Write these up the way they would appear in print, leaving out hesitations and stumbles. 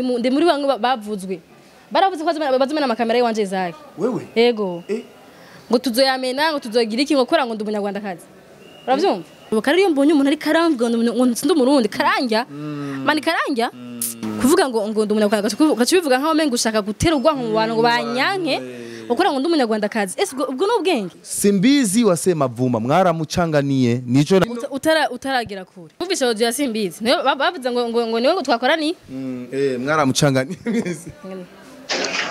Ndi muri bamwe bavuzwe, baravuze ko bazomena amakamera yiwanje Isaac. Wewe? Yego. Eh? Ngo tuzoyamena, ngo tuzogira iki, ngo kora ngo ndi umunyarwandakazi, uravyumva? Ubu kandi iyo mbonye umuntu ariko aramvuga ngo ndi umurundi, karanja mani, karanja kuvuga ngo ndi umunyarwandakazi, ugaca ubivuga nkaho umenga ushaka gutera urwanko mu bantu ngo banyanke ukora ngo ndi umunyarwandakazi. Ese ubwo ni ubwenge? Simbizi wasema vuma mwaramucanganiye nico. Utaragera kure, kumvisha audio ya Simbizi niwe bavuze ngo niwe ngo twakorani. Eh, mwaramucanganiye.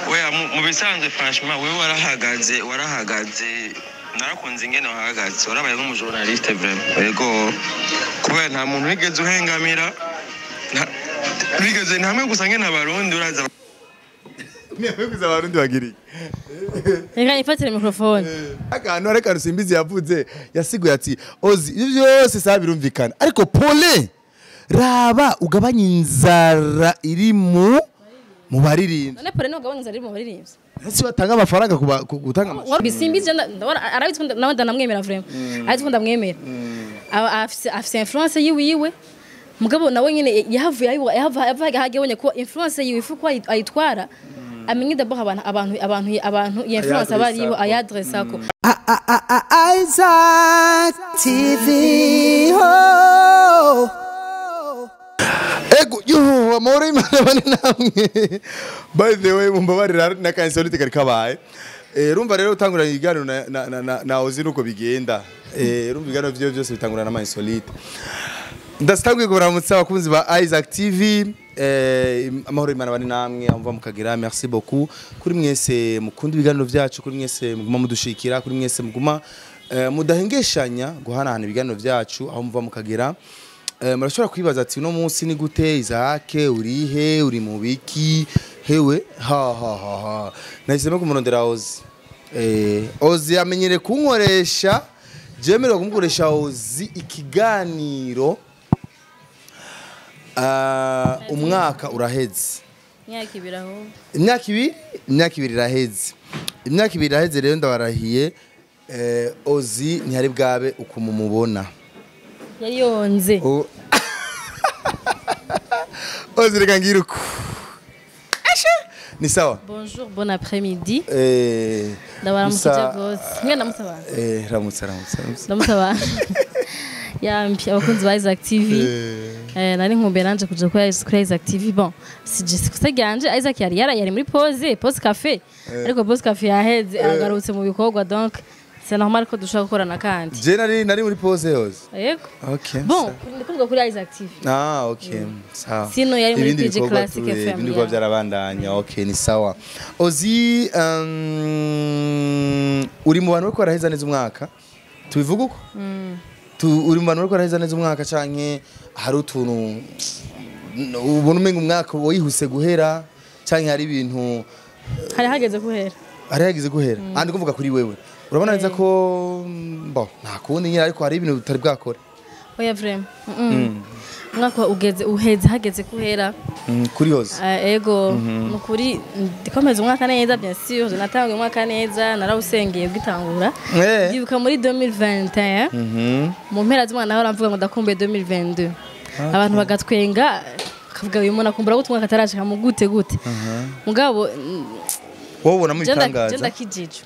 Oya, mu bisanzwe, franchement, wewe warahagaze, narakunze ingene wahagaze, warabaye nk'umujournaliste vraiment. Yego, kubera nta muntu wigeze uhengamira, wigeze ntamwe gusa ngene abarundi uraza. Niwe abarundi bagiriye. Reka nifatire microphone. Akantu ariko akantu Simbizi yavuze, yasiguye ati: "Ozi, ibyo byose saba birumvikana, ariko pole raba ugabanye inzara iri mu baririmbyi." None pole niwe gabanya inzara iri mu baririmbyi? Ese batanga amafaranga kuba gutanga Wari Simbizi, ndabona arabizi ko nawe ndanamwemera vraiment, arabizi ko ndamwemera. Afise influence yiwe, mugabo nawe nyene yahavuye hagibonye ko influence yiwe ifu ko ayitwara, amenye d'abord abantu iyo influence abaribo ayadressako. Isaac TV. Oh. Ego yuhu, amahoro y'Imana bane namwe. By the way, mumbabarira na ka insolite kari kabaye. Urumva rero utangura ibiganiro na Ozi nuko bigenda. Urumva ibiganiro vyo byose bitangura na insolite. Ndastanguye kubaramutsa abakunzi ba Isaac TV. Amahoro y'Imana bane namwe aho muva mukagira. Merci beaucoup kuri mwese mukunda ibiganiro vyacu, kuri mwese muguma mudushikira, kuri mwese muguma mudahengeshanya guhanahana ibiganiro vyacu aho muva mukagira. Murashobora kwibaza ati: "Uno munsi ni gute Isaac, urihe, uri mu biki?" Hewe, ha ha ha ha, nahisemo kumurondera Ozi. Ozi amenyere kunkoresha, jemerewe kumukoresha Ozi ikiganiro. Umwaka uraheze. Imyaka 2 aho. Imyaka 2, imyaka 2 iraheze, imyaka 2 iraheze. Rero ndabarahiye, Ozi ntihari bwabe ukumumubona. Yari yonze. Ozi, reka ngira uku. Ashe, ni sawa? Bonjour, bon après-midi. Ndabaramukije rwose mwe, ndamusaba. Ramutsa, ramutsa, ramutsa. Ndamusaba yambi abakunzi ba Isaac TV. Nari nkumbuye nanje kuja kuri Isaac TV. Bon, si je sikusa ryanje, Isaac yari yari muri pause café, ariko pause café yaheze, agarutse mu bikorwa, donc c'est normal ko dushobora gukorana kandi. Je nari muri pause yose. Yego. Okay. Bon, ndi kuvuga kuri Isaac TV. Ah, okay, sawa. Sino yari muri Ibindi PG bikorwa Classic FM, ibindi bikorwa byarabandanya. Okay, ni sawa. Ozi, uri mu bantu bariko baraheza neza umwaka, tubivuga uko? Uri mu bantu bariko baraheza neza umwaka, canke hari utuntu ubona umenga umwaka wihuse guhera, canke hari ibintu? Hari hageze guhera. Hari hageze guhera. Ah, ndi kuvuga kuri wewe, urabona neza ko bo nta kundi nyine, ariko hari ibintu utari bwakore? Oya, vraiment. Umwaka ugeze uheze, hageze guhera. Kuri hose. Ego, nukuri ndikomeza umwaka neza, bien sûr natanguye umwaka neza, narawusengeye bwitangura. Ndibuka muri 2021, mu mpera z'umwaka, naho aramvuga ngo ndakumbuye 2022, abantu bagatwenga, bakavuga: "Uyu muntu akumbura gute umwaka atarashika mu gute gute?" Mugabo Wowe ubonamo je ibitangaza. Ndakijije,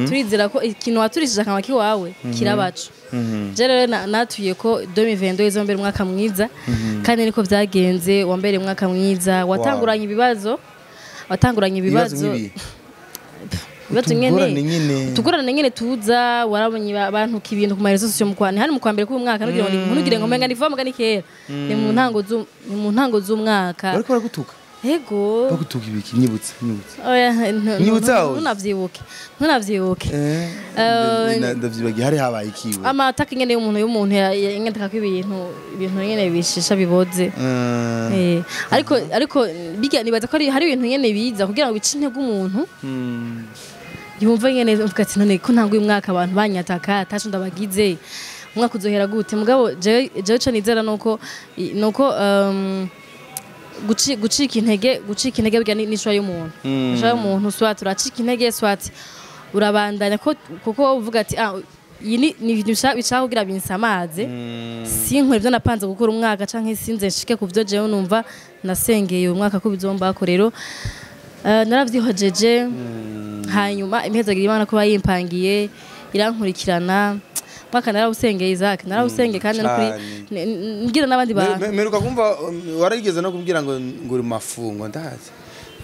turizera ko ikintu waturishije akanwa kiwawe kirabaca. Je rero natuye ko 2022 izombera umwaka mwiza, kandi niko byagenze, wambereye umwaka mwiza. Watanguranye ibibazo, watanguranye ibibazo ibibazo. Nk'ibi? Ibibazo Utugorane nyene. Nyene. Utugorane nyene tuza, warabonye bantuka ibintu ku ma réseaux sociaux mu kwa, ni hano mu kwa mbere k'uyu mwaka. Ntugire ngo ntugire ngo umenga ni vuba, mugani kera, ni mu ntango z'umwaka. Bariko baragutuka? Ego. Bagutuka ibiki? Nyibutse, nyibutse. Oya, Nyibutsa aho. Ntunavyibuke, ntunavyibuke. Ndavyibagiye, hari habaye ikiwe? Amataka nyene y'umuntu yangendeka ko ibintu nyene bishisha biboze. Ariko bijya nibaza ko hari ibintu nyene biza kugira ngo bice intege umuntu, yumva nyene uvuga ati: "None ko ntango uyu mwaka abantu banyataka, ataco ndabagize, umwaka uzohera gute?" Mugabo jewe ico nizera nuko gucika intege burya ni choix y'umuntu, choix y'umuntu. Soit uracika intege, soit urabandanya, ko kuko uvuga ati: "Ah." Iyi ni ibintu bishaka kugira binsamaze, sinkore ibyo napanze gukora umwaka, canke sinze nshike ku byo jewe numva nasengeye uyu mwaka ko bizombako. Rero naravyihojeje, hanyuma impezagira Imana kuba yimpangiye irankurikirana. Mwaka narawusengeye, Isaac, narawusengeye kandi no kuri Cane. Mbwira n'abandi bantu. Meruka kumva warigeze no kumbwira ngo uri mu mafungo, ndazi.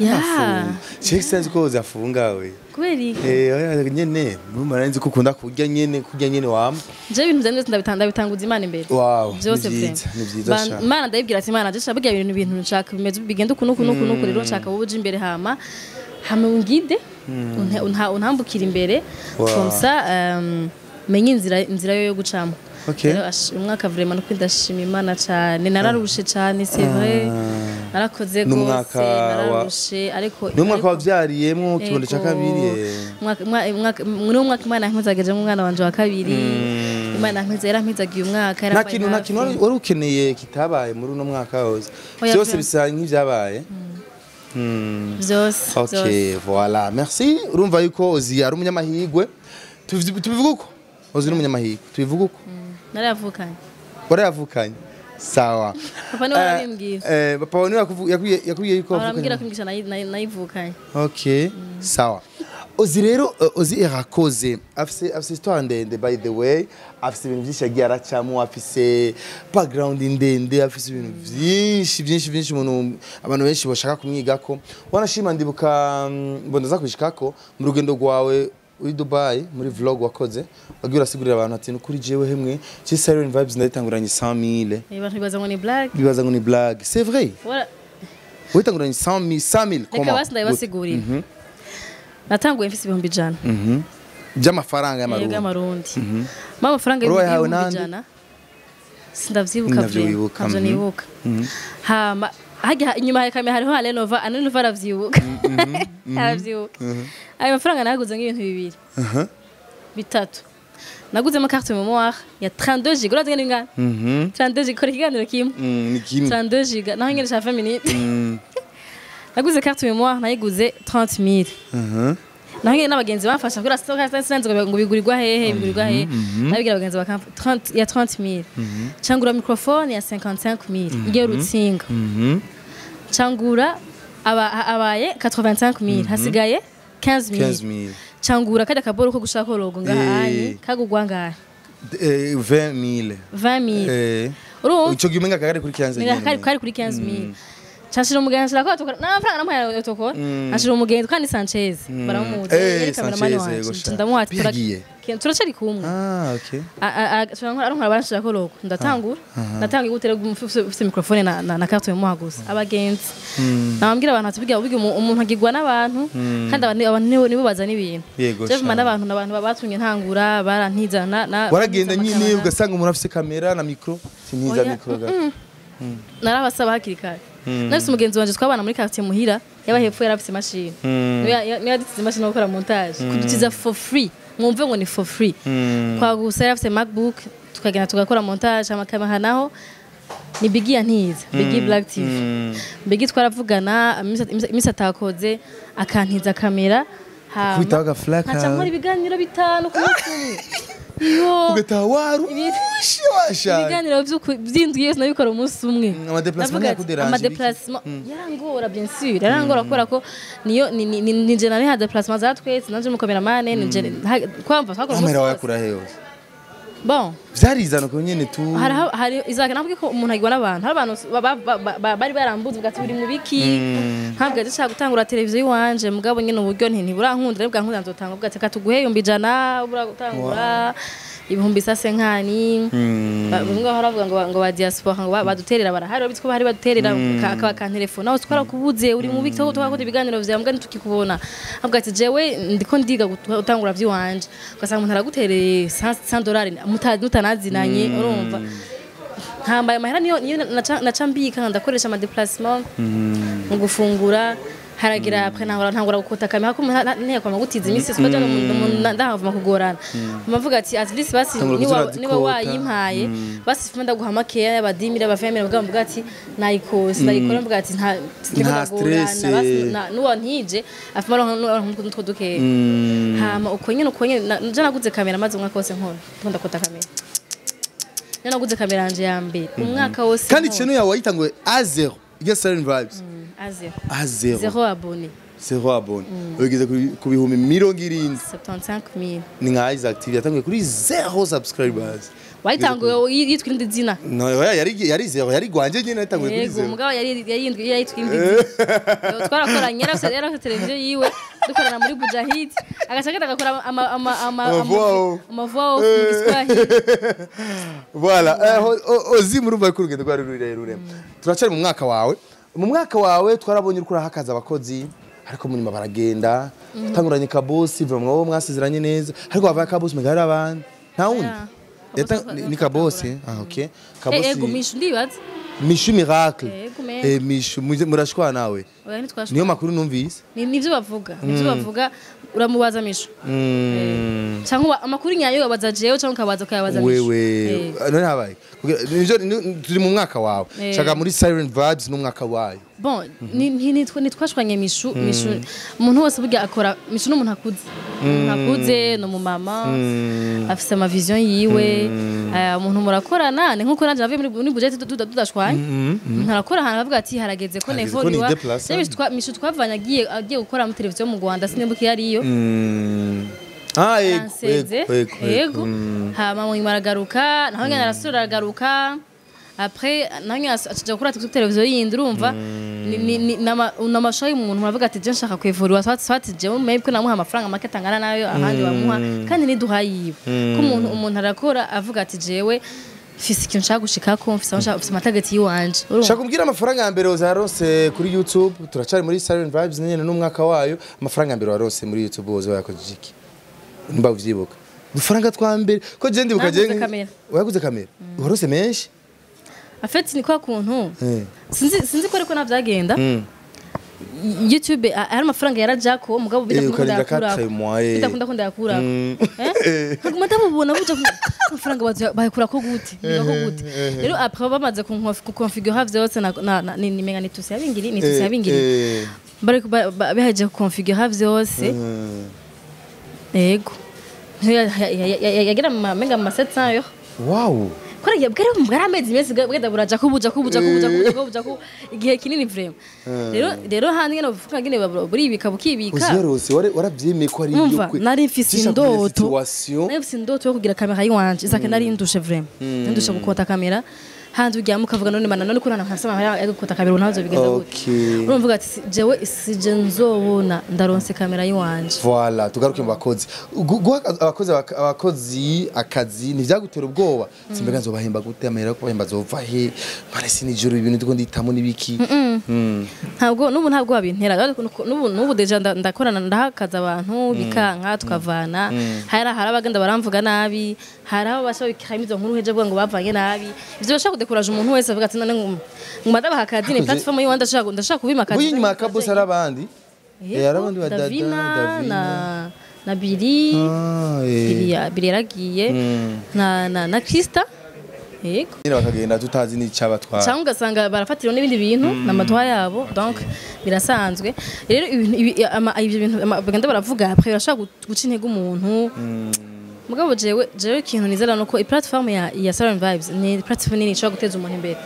Ya. Mafungo. Check sense ko uzafunga we. Kubera iki? Oya nyene, murumva nzi ko ukunda kurya nyene, kurya nyene wama. Jewe ibintu vyanje byose ndabitanguza Imana imbere. Wow, Byose ni vyiza, vraiment. ni vyiza sha. Imana ndayibwira ati: "Imana, je nshaka burya ibintu nshaka bimeze bigenda uku nuku nuku nuku, rero nshaka wowe uje imbere, hama ungide, untambukira imbere, comme ça menye inzira yo gucamo." Rero umwaka vraiment nuko ndashima Imana cyane. Nararushe cyane, c'est vrai, narakoze N'umwaka gose, nararushe, ariko Ni umwaka wavyariyemwo kibondo ca Ego. kabiri. Muri uwo mwaka Imana yampezagije umwana wanje wa kabiri. Imana yarampezagiye umwaka, Nta yarambaye kintu, nta hafi. kintu wari ukeneye kitabaye muri uno mwaka wose? Oya, Byose vraiment. bisa nk'ivyabaye. Byose, Ok, byose. voilà. Merci. Urumva yuko Ozi ari umunyamahirwe. Tubivuga uko? Ozi ni umunyamahirwe. Tubivuga uko? Narayavukanye. Warayavukanye. Sawa. Papa niwe warabimbwira. Papa wawe niwe yakubwiye yuko Arambwira wavukanye. ko imigisha nayivukanye. Ok, sawa. Ozi rero, Ozi irakoze. Afise histoire ndende, by the way. Afise ibintu byinshi yagiye aracamo, afise background ndende, afise ibintu byinshi byinshi byinshi umuntu abantu benshi bashaka kumwigako. Wanashima ndibuka mbona za kwishikako mu rugendo rwawe uri Dubai, muri vlog wakoze, wagiye urasigurira abantu ati: "Nukuri jewe hemwe, je Siren Vibes ndayitanguranye 100,000." Abantu bibaza ngo ni blague. Bibaza ngo ni blague. C'est vrai. Witanguranye 100,000, 100,000 Reka comment? basi ndabibasigurira. Natanguye mfise 100,000 By'amafaranga y'amarundi. Y'amarundi. Ma amafaranga Wari wayahawe y'ibihumbi nande? ijana sindavyibuka Navyo vraiment, wibuka, ntavyo nibuka. Hama hajya inyuma ya kamera hariho Alenova, Alenova aravyibuka. Ayo mafaranga nayaguze nk'ibintu bibiri bitatu. Naguzemo carte mémoire ya 32 giga. Urazi ngene ingana 32 giga? Kora ikiganiro kimwe. Ni kimwe. 32 giga naho nyene ca 20 minutes. Naguze carte mémoire, nayiguze 30,000. Naho nyene n'abagenzi bamfasha kugira sinzi ngo bigurirwa hehe, bigurirwa hehe. Nabibwira abagenzi bakamfa 30 ya 30,000. Cangura microphone ya 55,000 igiye urutsinga. Cangura abaye 85,000, hasigaye 15,000. 15,000. Cangura kajya kaboro ko gushaka logo ngaha Eh. kagugwa ngaha. 20,000. 20,000. Urumva? Ico gihe umenga kari kuri 15 Ninga nyene. kari kuri 15,000. Cashira umugenzi nshira ko atokora n'amafaranga namuhaye atokora. Ashira umugenzi kandi Sanchez baramuzi, yari cameraman Sanchez, wanje. yego sha. Ndamuha ati Yagiye. Turacari kumwe. Ah, okay. Aronkora baranshira ko logo. Ndatangura. Natanga igutera ufise microphone na carte mémoire gusa. Abagenzi. Nabambwira abantu ati burya umuntu agirwa n'abantu, kandi abantu nibo bazana ibintu. Yego Jewe sha. n'abantu batumye ntangura barantizana na Waragenda nyine amakamera. ugasanga umuntu afise kamera na micro, sintiza Oya, micro ga. Narabasaba hakiri kare. Nafise umugenzi wanje twabana muri quartier muhira yaba hepfo, yarafise imashini. Niwe yadutiza imashini yo gukora montage, kudutiza for free. Mwumve ngo ni for free kwa gusa. Yarafise MacBook, tukagenda tugakora montage. Amakamera naho ni Bigi yantiza, Bigi Black TV. Bigi twaravugana imisi atakoze akantiza kamera, hama Kubitaho agaflaka. nkaca nkora ibiganiro bitanu ku munsi umwe. Iyo Ugataha warushe washaje. Ibiganiro vy'indwi yose nabikora umunsi umwe. Amadéplacement Ndavuga ati, ntiyakuderanje biki? Amadéplacement yarangora, bien sûr yarangora, kubera ko niyo ni je nari ha déplacement za twese, nanje mu cameraman ni je kwamva twakora umunsi Kamera wose. wayakura he yose? Bon. Vyarizana ko nyene tu. Hari Isaac, nabwiye ko umuntu agirwa n'abantu. Hari abantu bari barambuze bwati buri mu biki, ntabwo yaje gutangura televiziyo iwanje, mugabo nyene uburyo ntiburankundira, bwankundira nzotanga. Bwati katuguhe 100,000, bura gutangura ibihumbi sase nkani. Bamwe bahora bavuga ngo ba diaspora ngo baduterera, barahari babitse ko bahari baduterera, bakantelefona aho twarakubuze, uri mu biki, twakora ibiganiro vyawe mbwa ntitukikubona. Avuga ati: "Jewe ndiko ndiga gutangura vy'iwanje." Ugasanga umuntu aragutereye 100 dollars mutanazinanye. Urumva ntambaye amahera, niyo naca mbika, ndakoresha ama déplacement mu gufungura. Haragira après ntangura gukota kamera ko ntiyakoma gutiza iminsi siko ndahavuma kugorana. Mavuga ati at least basi niba wayimpaye basi fuma ndaguha makeya y'abadimira abafemera mvuga ati nayikose ndayikora mvuga ati nta stress basi nuwa ntije afuma n'utwo duke. Hama uko nyene nje naguze kamera maze umwaka wose nkora ndakota kamera. Naguze kamera yanje ya mbere umwaka wose. Kandi channel yawe wayitanguye A0 Get Siren Vibes. A0. 0 abonné. 0 abonné. Ugeze ku bihumbi 70. 75000. Ni nka Isaac TV yatanguye kuri 0 subscribers. Wayitanguye yitwa indi zina. No, yari 0 yari gwanje nyene yatanguye kuri 0. Yego, mugabo yari yitwa indi zina. Twarakoranye yarafite televiziyo yiwe dukorana muri Bujahid agashaka agakora ama voix mu Kiswahili. Voilà, Hosy murumva ko urugendo rwari rurerure. Turacari mu mwaka wawe. Mu mwaka wawe twarabonye uriko urahakaza abakozi ariko munyuma baragenda tanguranye Kabosi vamwe mwasezeranye neza ariko bava Kabosi mugari abandi nta wundi ni Kabosi. Ah okay, Kabosi ego Mishu ndibaza Mishu Miracle Mishu murashwa nawe niyo makuru numvise nivyo bavuga uramubaza Mishu cyangwa amakuru nyayo wabaza jewe cyangwa ukabaza ukayabaza Mishu wewe none habaye nivyo turi mu mwaka wawe shaka muri Siren Vibes n'umwaka wayo. Bon nitwashwanye Mishu umuntu wese burya akora Mishu n'umuntu akuze no mu mama afise ama vision yiwe umuntu murakorana ni nkuko nanje navuye muri budget tudashwanye ntarakora ahantu avuga ati harageze ko nevoriwa Mishu twavanye agiye gukora mu televiziyo mu Rwanda sinimbuka yariyo. Ah yego hama mu maragaruka naho nyene arasura aragaruka après naho nyene acija gukora kuri televiziyo yindi urumva ni namashayi umuntu muravuga ati je nshaka kwivuriwa swati je maybe ko namuha amafaranga make tangana nayo ahandi bamuha kandi niduhayiwe ko umuntu arakora avuga ati jewe mfise ikintu nshaka gushikako mfise amatageti yiwanje. Shaka kumbwira amafaranga ya mbere warose kuri YouTube. Turacari muri Siren Vibes nyene n'umwaka wayo. Amafaranga ya mbere warose muri YouTube wozo yakoze iki nimba uvyibuka? Udufaranga twa mbere ko je ndibuka je waguze kamera warose menshi. Afeti ni kwa kuntu sinzi ko ariko navyagenda YouTube ari amafaranga yarajako mugabo bidakunda ko ndayakura nkaguma ndabubona buja amafaranga bayakura ko gute niko gute rero après bamaze kuconfigura vyose na ni menga ni tusi yabingiri bariko baheje kuconfigura vyose yego yagira menga ma 700 euro. Wow. Kora yabwira mbwara amezi mezi bwenda buraja kubuja igihe kinini vraiment. Rero handi ngene bavuga ngene buribika bukibika. Uzerose warabyemeye ko ari ibyo kwe. Nari mfise indoto. Nari mfise indoto yo kugira kamera yiwanje. Isaka nari ndushe vraiment. Ndushe gukota kamera. Handi ugiye mukavuga none mana none kurana nkasama ya gukota kamera ntazo bigenza gute. Urumvuga ati jewe sije nzobona ndaronse kamera yiwanje. Voilà, tugaruke mu bakozi. Guha abakozi akazi ntivyagutera ubwoba. Simbega nzobahemba gute amahera ko bahemba zova he? Mare sinijoro ibintu ndiko nditamo nibiki. Ntabwo nubu ntabwo babintera. Nubu deja ndakorana ndahakaza abantu bikanka tukavana. Hari abagenda baramvuga nabi, hari abo bashobora imizo nkuru heje bwa ngo bavanye nabi. Ivyo bashaka kudekuraje umuntu wese avuga ati none ngumadabaha akazi ni platform yiwanda ndashaka kubima akazi. Buyi nyuma akabosa arabandi. Arabandi ba Davina na Billy. Billy yaragiye na Krista. Yego. Nyine bakagenda tutazi n'icabatwara. Cyangwa ugasanga barafatira n'ibindi bintu n'amatwa yabo donc birasanzwe. Rero ibyo bintu bagenda baravuga après bashaka guca intege umuntu. Mugabo jewe ikintu nizera nuko i platform ya Siren Vibes ni platform nini ishobora guteza umuntu imbere.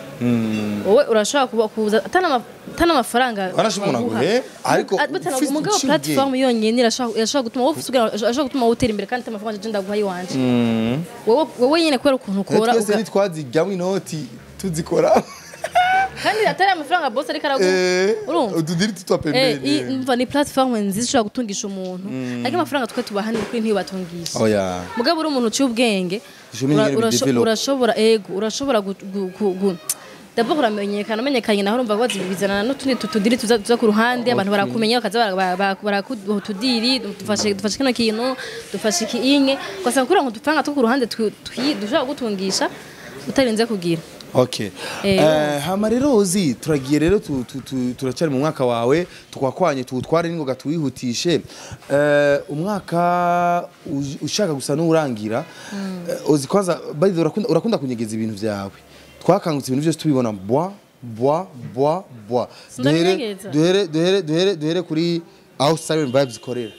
Wowe urashobora kuza atana amafaranga warashobora guhe ariko mugabo platform yonyene irashobora gutuma wowe urashobora gutuma utera imbere kandi amafaranga je ndaguha yiwanje. Wowe nyene kubera ukuntu ukora twese nitwazijyamo inoti tuzikora kandi atari amafaranga boss ariko araguha urumva ududiri tutwa pembeni umva ni platform nziza ishobora gutungisha umuntu ariko amafaranga twe tubaha ni kuri ntibatungisha oya mugabo uri umuntu uciye ubwenge urashobora ego urashobora d'abord uramenyekana umenyekanye naho urumva bazibizana n'utundi tutudiri tuza ku ruhande abantu barakumenya bakaza barakuduha utudiri dufashe kino kintu dufashe iki inye ugasanga kuri ngo dupfanga two ku ruhande dushobora gutungisha utarinze kugira. Okay. Hama rero Ozi, turagiye rero turacyari mu mwaka wawe, tukwakwanye tuwutware n'ingoga tuwihutishe. Umwaka ushaka gusa n'urangira. Ozi, kwanza by the way, urakunda kunyegeza ibintu vyawe. Twakangutse ibintu byose tubibona bwa bwa bwa bwa. Duhere Sindabinyegeza. duhere duhere duhere duhere kuri aho Siren Vibes ikorera.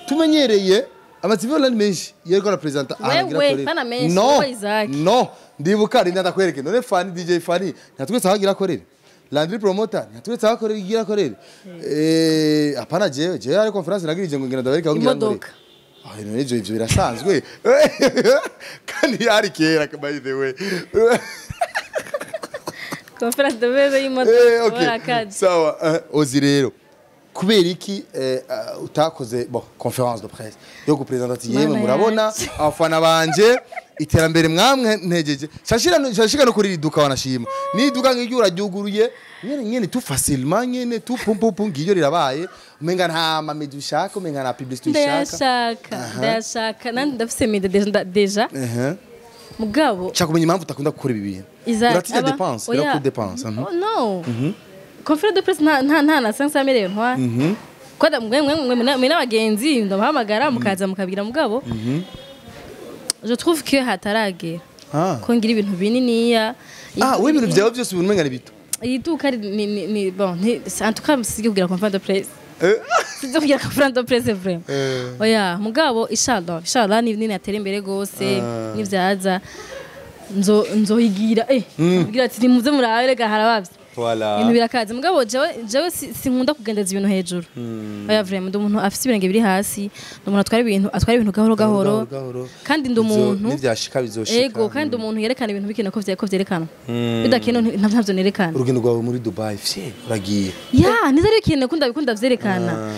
Tumenyereye ama TV online menshi yeriko arapresenta ahangira Wewe, akorera. pana menshi, No, wowe Isaac. no, ndibuka rinda ndakwereke. None Fani, DJ Fani, ntatwese aho agira akorera. Landry Promoter, ntatwese aho akorera igira akorera. Hapana, jewe ari conference nagirije ngo ngira ndabereka aho ngira nkorera. Imodoka. Ah, none ivyo birasanzwe. Kandi yari kera, by the way. Conférence de bebe y'imodoka. Okay. Barakaje. Sawa, Ozi rero. Kubera iki utakoze bon conférence de presse yo gupresenta ati yemwe Mana murabona yanje. abafana banje, iterambere mwamwe ntegeje, shashira shashika no kuri riduka, wanashima ni iduka ngiryo uraryuguruye nyene nyene tu facilement, nyene tu pum pum pum, ngiryo rirabaye, umenga nta mamedi ushaka, umenga nta publicité ushaka. Ndayashaka, ndayashaka, nandi ndafise media déjà, déjà. Mugabo Shaka kumenya impamvu utakunda gukora ibi bintu. Isaac, Uratinya dépense? Oya. Birakuru dépense. Oh, no, conférence de presse nta na 500 millions ntwa kwada. Mwe n'abagenzi ndabahamagara mukaza mukabwira, mugabo je trouve que hataragera ko ngira ibintu bininiya. Ah, we ibintu byawe byose ubuntu umenga ni bito. Iyi duka ni bon, en tout cas sijye kugira conférence de presse, sijye kugira conférence de presse vraiment. Oya, mugabo inshallah, inshallah ni natera imbere gose, nivyaza nzohigira ngira ati nimuze murabe rega harabavye. Voilà. Ibintu birakaze, mugabo jewe sinkunda kugendeza ibintu hejuru. Oya, vraiment, ndi umuntu afise ibirenge biri hasi, ndi umuntu atwara ibintu gahoro gahoro. Gahoro. Kandi ndi umuntu Nivyashika bizoshika. Ego, kandi umuntu yerekana ibintu bikenewe ko vyerekana, bidakenewe ntavyo nerekana. Urugendo rwawe muri Dubai, fye uragiye. Ya, nize rero ikintu kunda bikunda vyerekana.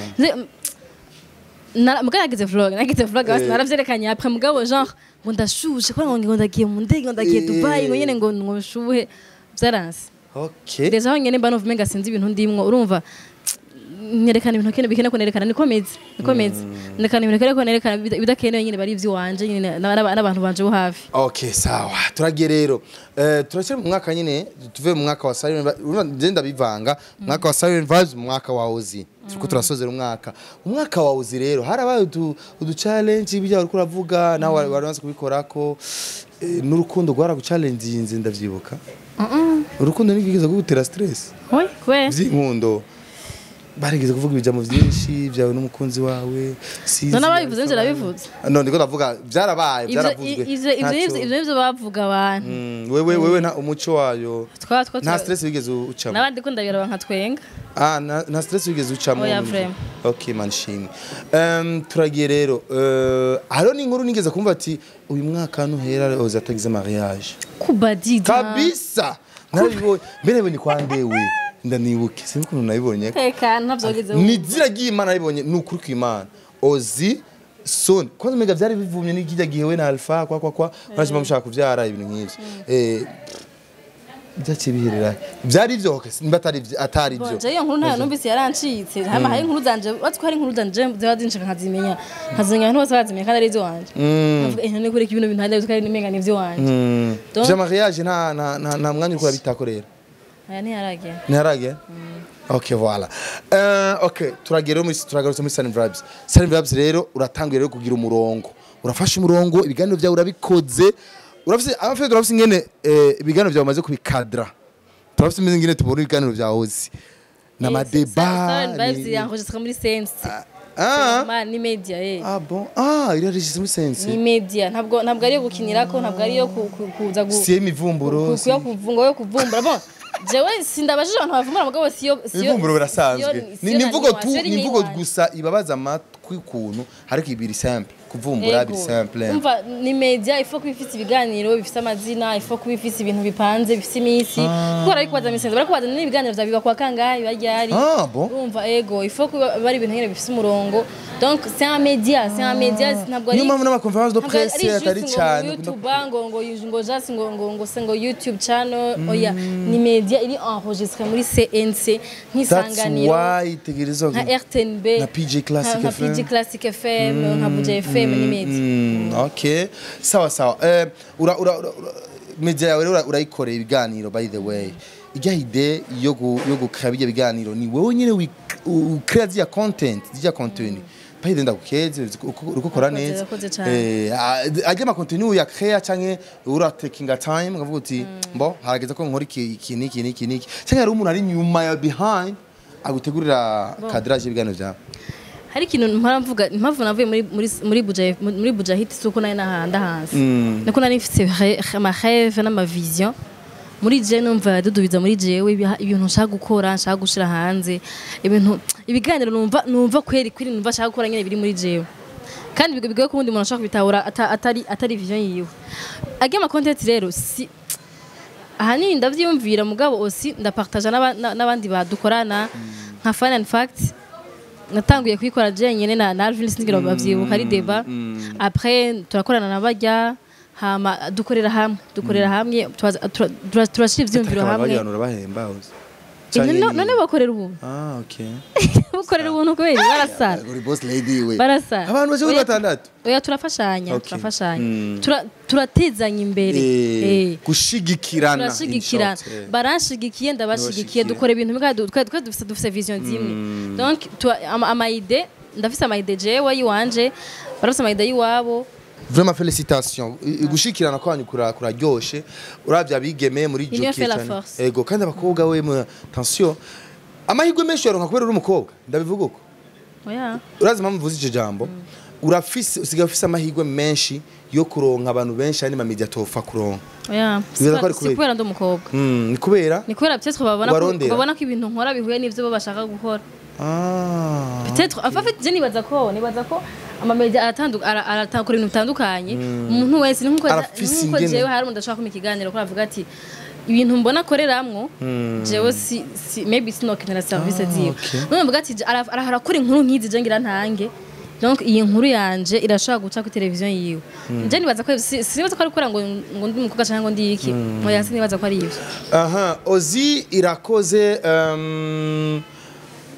Mugabo nagize vlog basi naravyerekanye après, mugabo genre ngo ndashushe ko ngo ndagiye mu ndege, ngo ndagiye Dubai, ngo nyene ngo nshuhe, vyaranse. Déjà aho nyene mba numva umenga sinzi ibintu ndimwo, urumva nyerekana ibintu kene bikene ko nerekana, niko meze nerekana ibintu kene ko nerekana, ibidakenewe nyene bari ivy'iwanje nyene n'abantu banje bo hafi. Okay, sawa. Turagiye rero. Turacyari mu mwaka nyine, tuve mu mwaka wa Siren Vibes, urumva ngenda bivanga, mwaka wa Siren Vibes, mu mwaka wa Ozi. Turiko turasozera umwaka. Umwaka wa Ozi rero harabaye udu challenge, ibyo uriko uravuga nawe wari wamaze kubikorako, n'urukundo rwaraguchallenginze, ndavyibuka. Urukundo nigigeze kugutera stress? Oy, kubera Vy'inkundo. Barigeze kuvuga ibijambo vyinshi byawe n'umukunzi wawe. Sizi. None ababivuze nje nabivuze. No, ndiko ndavuga byarabaye, Ivyo byaravuzwe. ivyo Ntacyo- ivyo nivyo bavuga abantu. Wewe nta umuco wayo. Twa Nta stress wigeze ucamo? N'abandi ko ndabiraba nkatwenga. Ah, nta stress wigeze ucamo? Oya, vraiment. Okay, man, shimwe. Turagiye rero, hariho n'inkuru nigeze kumva ati uyu mwaka nuhera Ozi atagize mariage. Kubadida. Kabisa narabibonye mbere, ni kwa ndewe, ndanibuke, sinzi ukuntu nabibonye. Teka, ntavyogeze. Ni izina ry'Imana nabibonye, ni ukuri kw'Imana. Ozi soon, kwanza mega byari bivumye n'ikijya gihe we na Alpha kwa murashima mushaka kuvyara, ibintu nk'ivyo, byaciye biherera, byari ivyo, okay, nimba atari ivyo. Je iyo nkuru ntayo numvise, yarancitse. Hama hari inkuru zanje, watsi ko hari inkuru zanje ziba zinshaka nkazimenya abantu bose bazimenya kandi ari iziwanje. Nkavuga none kureka ibintu bintu handi kandi nimenga ni ivy'iwanje. Vya mariage nta mwanya uriko urabitakorera? Aya ntiyaragera. Ntiharagera. Okay, voilà. Okay, turagera muri turagarutse muri Sun Vibes. Sun Vibes rero uratanguye rero kugira umurongo. Urafashe umurongo, ibiganiro byawe urabikoze. Urafise afite urafise ingene ibiganiro byawe umaze kubikadra. Turafise ingene tubona ibiganiro byawe uzi. Na débat. Sun Vibes enregistré muri Sense. Ah. Ma ni media. Ah bon. Ah, iri enregistré muri Sense. Ni media, ntabwo ari iyo gukinirako, ntabwo ari iyo kuza Si imivumburo. Yo kuvunga, yo kuvumbura. Bon, jewe sindabajije abantu bavumbura, mugabo siyo Imivumburo birasanzwe. Siyo Ni imvugo tu, siyo ni imvugo gusa ibabaza amatwi ukuntu, ariko ibiri simple. Kuvumbura biri simple. Umva, ni media, il faut kuba ifise ibiganiro bifise amazina, il faut kuba ifise ibintu bipanze, bifise iminsi, kuko barabikubaza misenzo, barikubaza n'ibiganiro vyawe biba kwa kangahe, biba ryari. Ah, bon? Urumva, ego, il faut kuba bari ibintu nyene bifise umurongo. Donc c'est un média, ntabwo ari Niyo mpamvu n'ama conférence de ntabwo presse ari juste atari ngo cyane. YouTube, ngo just ngo se ngo YouTube channel. Oya, ni media iri enregistré muri CNC That's nk'isanganiro, why itegerezwa nka RTNB, na PJ Classic nka FM. PG Classic FM, nka Buja FM. Ni media. Okay. Sawa sawa. Ura, ura, ura, ura, Media yawe rero urayikorera ibiganiro. By the way, ijya idée yo gukora bijya biganiro, ni wowe nyine ukrea ziriya content, ziriya contenu? By the way, ndagukeze, uriko ukora Urakoze, neza. Urakoze cane. Ajya ama contenu uyakrea canke ura taking a time ukavuga uti mbo harageze ko nkora iki, iki n'iki n'iki n'iki, canke hari umuntu ari inyuma ya behind agutegurira cadrage y'ibiganiro byawe? Hari ikintu mpora mvuga, impamvu navuye muri Buja, muri Bujahit, si uko nari nahanda hanze, niko nari mfise ama rêve n'ama vision muri je, numva dudubiza muri jewe ibintu nshaka gukora, nshaka gushira hanze, ibintu, ibiganiro numva kweri kweri numva nshaka gukora nyene biri muri jewe, kandi bigoye ko uwundi muntu ashaka kubitahura atari vision yiwe. Ajya ama content rero si ahanini ndavyiyumvira, mugabo aussi ndapartaja n'abandi badukorana, nka Fun and Fact natanguye kuyikora jenyine na Alvin, singira bavyibuka ari débat. Après turakorana na barya, hama dukorera hamwe, turashira ivyiyumviro hamwe. Abantu urabahemba uzi? None bakorera ubuntu. Ah, okay. Bakorera ubuntu kubera barasara. Uri boss lady we. Barasara. Abantu baje kuri 6. Oya, turafashanya. Okay. Turafashanya. Turatezanya imbere. Gushigikirana in Turashigikirana. short. Baranshigikiye, ndabashigikiye. Ndabashigikiye. Dukora ibintu bwa twe dufise vision zimwe, donc ama idée, ndafise ama idée jewe yiwanje, barafise ama idée yiwabo. Vraiment félicitations. Gushikirana kwanyu kuraryoshe uravye abigeme muri Union jockey fait la cyane. force. Ego, kandi abakobwa we attention, amahirwe menshi yaronka kubera uri umukobwa, ndabivuga uko. Oya. Urazi impamvu mvuze icyo jambo? Urafise, usigaye ufise amahirwe menshi yo kuronka abantu benshi andi ma media tofa kuronka. Oya. Bibaza ko ari Si kubera- kubera ndi umukobwa. Ni kubera Ni kubera peut-être babona ko Ubarondera. babona ko ibintu nkora bihuye n'ivyo bo bashaka gukora. Ah. Peut-être, en fait, je nibaza ko ama media aratandukana, ibintu bitandukanye. Umuntu wese ni nkuko Arafise nkuko ingene. jewe hari umuntu ashaka kumpa ikiganiro ko avuga ati ibintu mbona akoreramwo jewe si maybe sinokenera service ziwe. None mvuga ati arakora inkuru nk'izi, je ngira ntange, donc iyi nkuru yanje irashobora guca kuri televiziyo yiwe. Je nibaza ko sinibaza ko ari gukora ngo ndi umukobwa canke ngo ndi iki. Oya, sinibaza ko ari ivyo. Aha, Ozi Irakoze,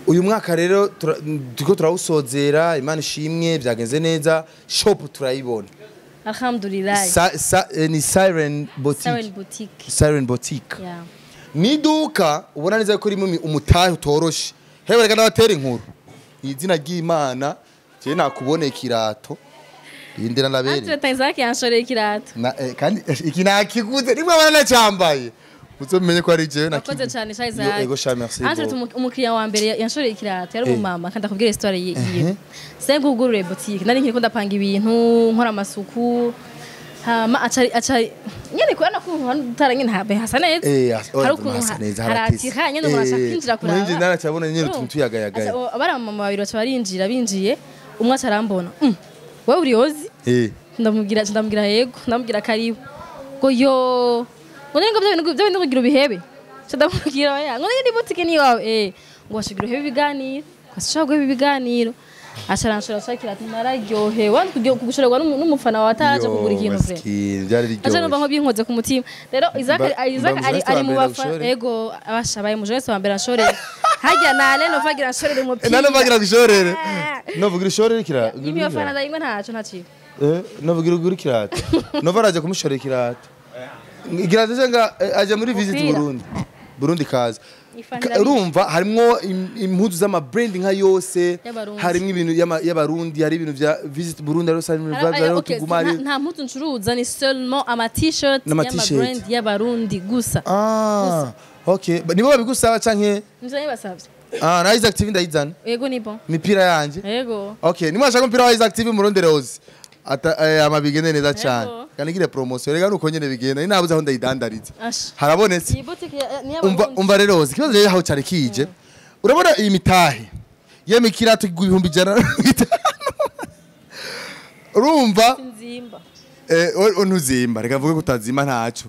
uyu mwaka rero turiko turawusozera, Imana ishimwe, byagenze neza, shop turayibona. Alhamdulillah. Ni Siren Boutique. Siren Boutique. Siren Boutique. Yeah. Ni iduka ubona neza ko ririmo umutahe utoroshe. Hewe, reka ndabatera inkuru, izina ry'Imana, je nakuboneye ikirato, rindira ndabere. Entre Isaac yanshoreye ikirato. Na, kandi iki nakiguze rimwe abana nacyambaye, uzomenye ko ari jewe. Wakoze nakiguze. cyane sha Yo, Isaac. ego sha, merci. Entre umukiriya wa mbere yanshoreye ikirato yari umumama, kandi akubwira histoire yiwe. Senga ugurure boutique, nari nkiriko ndapanga ibintu, nkora amasuku, hama aca nyene kubona ko utara nyene habe hasa neza. Oya, Hari ukuntu hasa neza, haratise. haratira nyene, umuntu ashaka kwinjira kuraba. Mwinjira naracabona nyene utuntu tuyagayagaye. Abari abamama babiri baca barinjira, binjiye umwe aca arambona: Wewe uri Ozi?" Ndamubwira yego, ndamubwira karibu. Ngo yo, ngo none ngo bya bintu kugira ubihebe. Nca ndamubwira oya. Ngo none ni boutique ni iwawe? Ngo washigira uhebe ibiganiro, ngo sinshobora guheba ibiganiro. Aca aranshora ashakira ati nararyohewe wandi kugushorerwa n'umufana wawe ataraje kugura ikintu vre. Byari Aca numva nko biryoshye. binkoze ku mutima. Rero Isaac Isaac Mba ari mu mujeste wa mbere bafa ndagushoreye. Ego, abasha baye mu wese wa mbere anshoreye. Harya na Alain Ovagira anshorere umupira. Nane bagira gushorere, novugira ishorere kira. Imi bafana ndayingwe ntaco ntaciwe. Novugira ugura ikirato, nova araje kumushorera ikirato, ikirato cyangwa aje muri Visit Umupira. Burundi, Burundi kaza. Ifana Urumva harimwo impuzu z'ama brand nka yose. Y'Abarundi. Harimwo ibintu y'Abarundi, hari ibintu vya Visit Burundi, hariho Siren Vibes, hariho Okay, tuguma nta mpuzu ncuruza, ni seulement ama t-shirt N'ama y'ama t-shirt. brand y'Abarundi gusa. Ah, okay. Nibo babigusaba canke? Nivyo nibasavye. Ah, na Isaac TV ndayizana. Yego, ni bon. Imipira yanje. Yego. Okay, nimwashaka umupira wa Isaac TV murondere Ozi. Ata amabigende neza cyane. Yego. Kandi ngire promotion, rega nuko nyene bigenda. Ni nabuze aho ndayidandariza. Asha. Harabonetse. Iyi boutique ni Umva, y'Abarundi. umva rero Ozi, ikibazo rero aho cyari kije. Urabona iyi mitahe yeme ikirato kigura 150,000. Urumva? Nzimba. Ntuzimba, reka mvuge ko utazimba ntaco.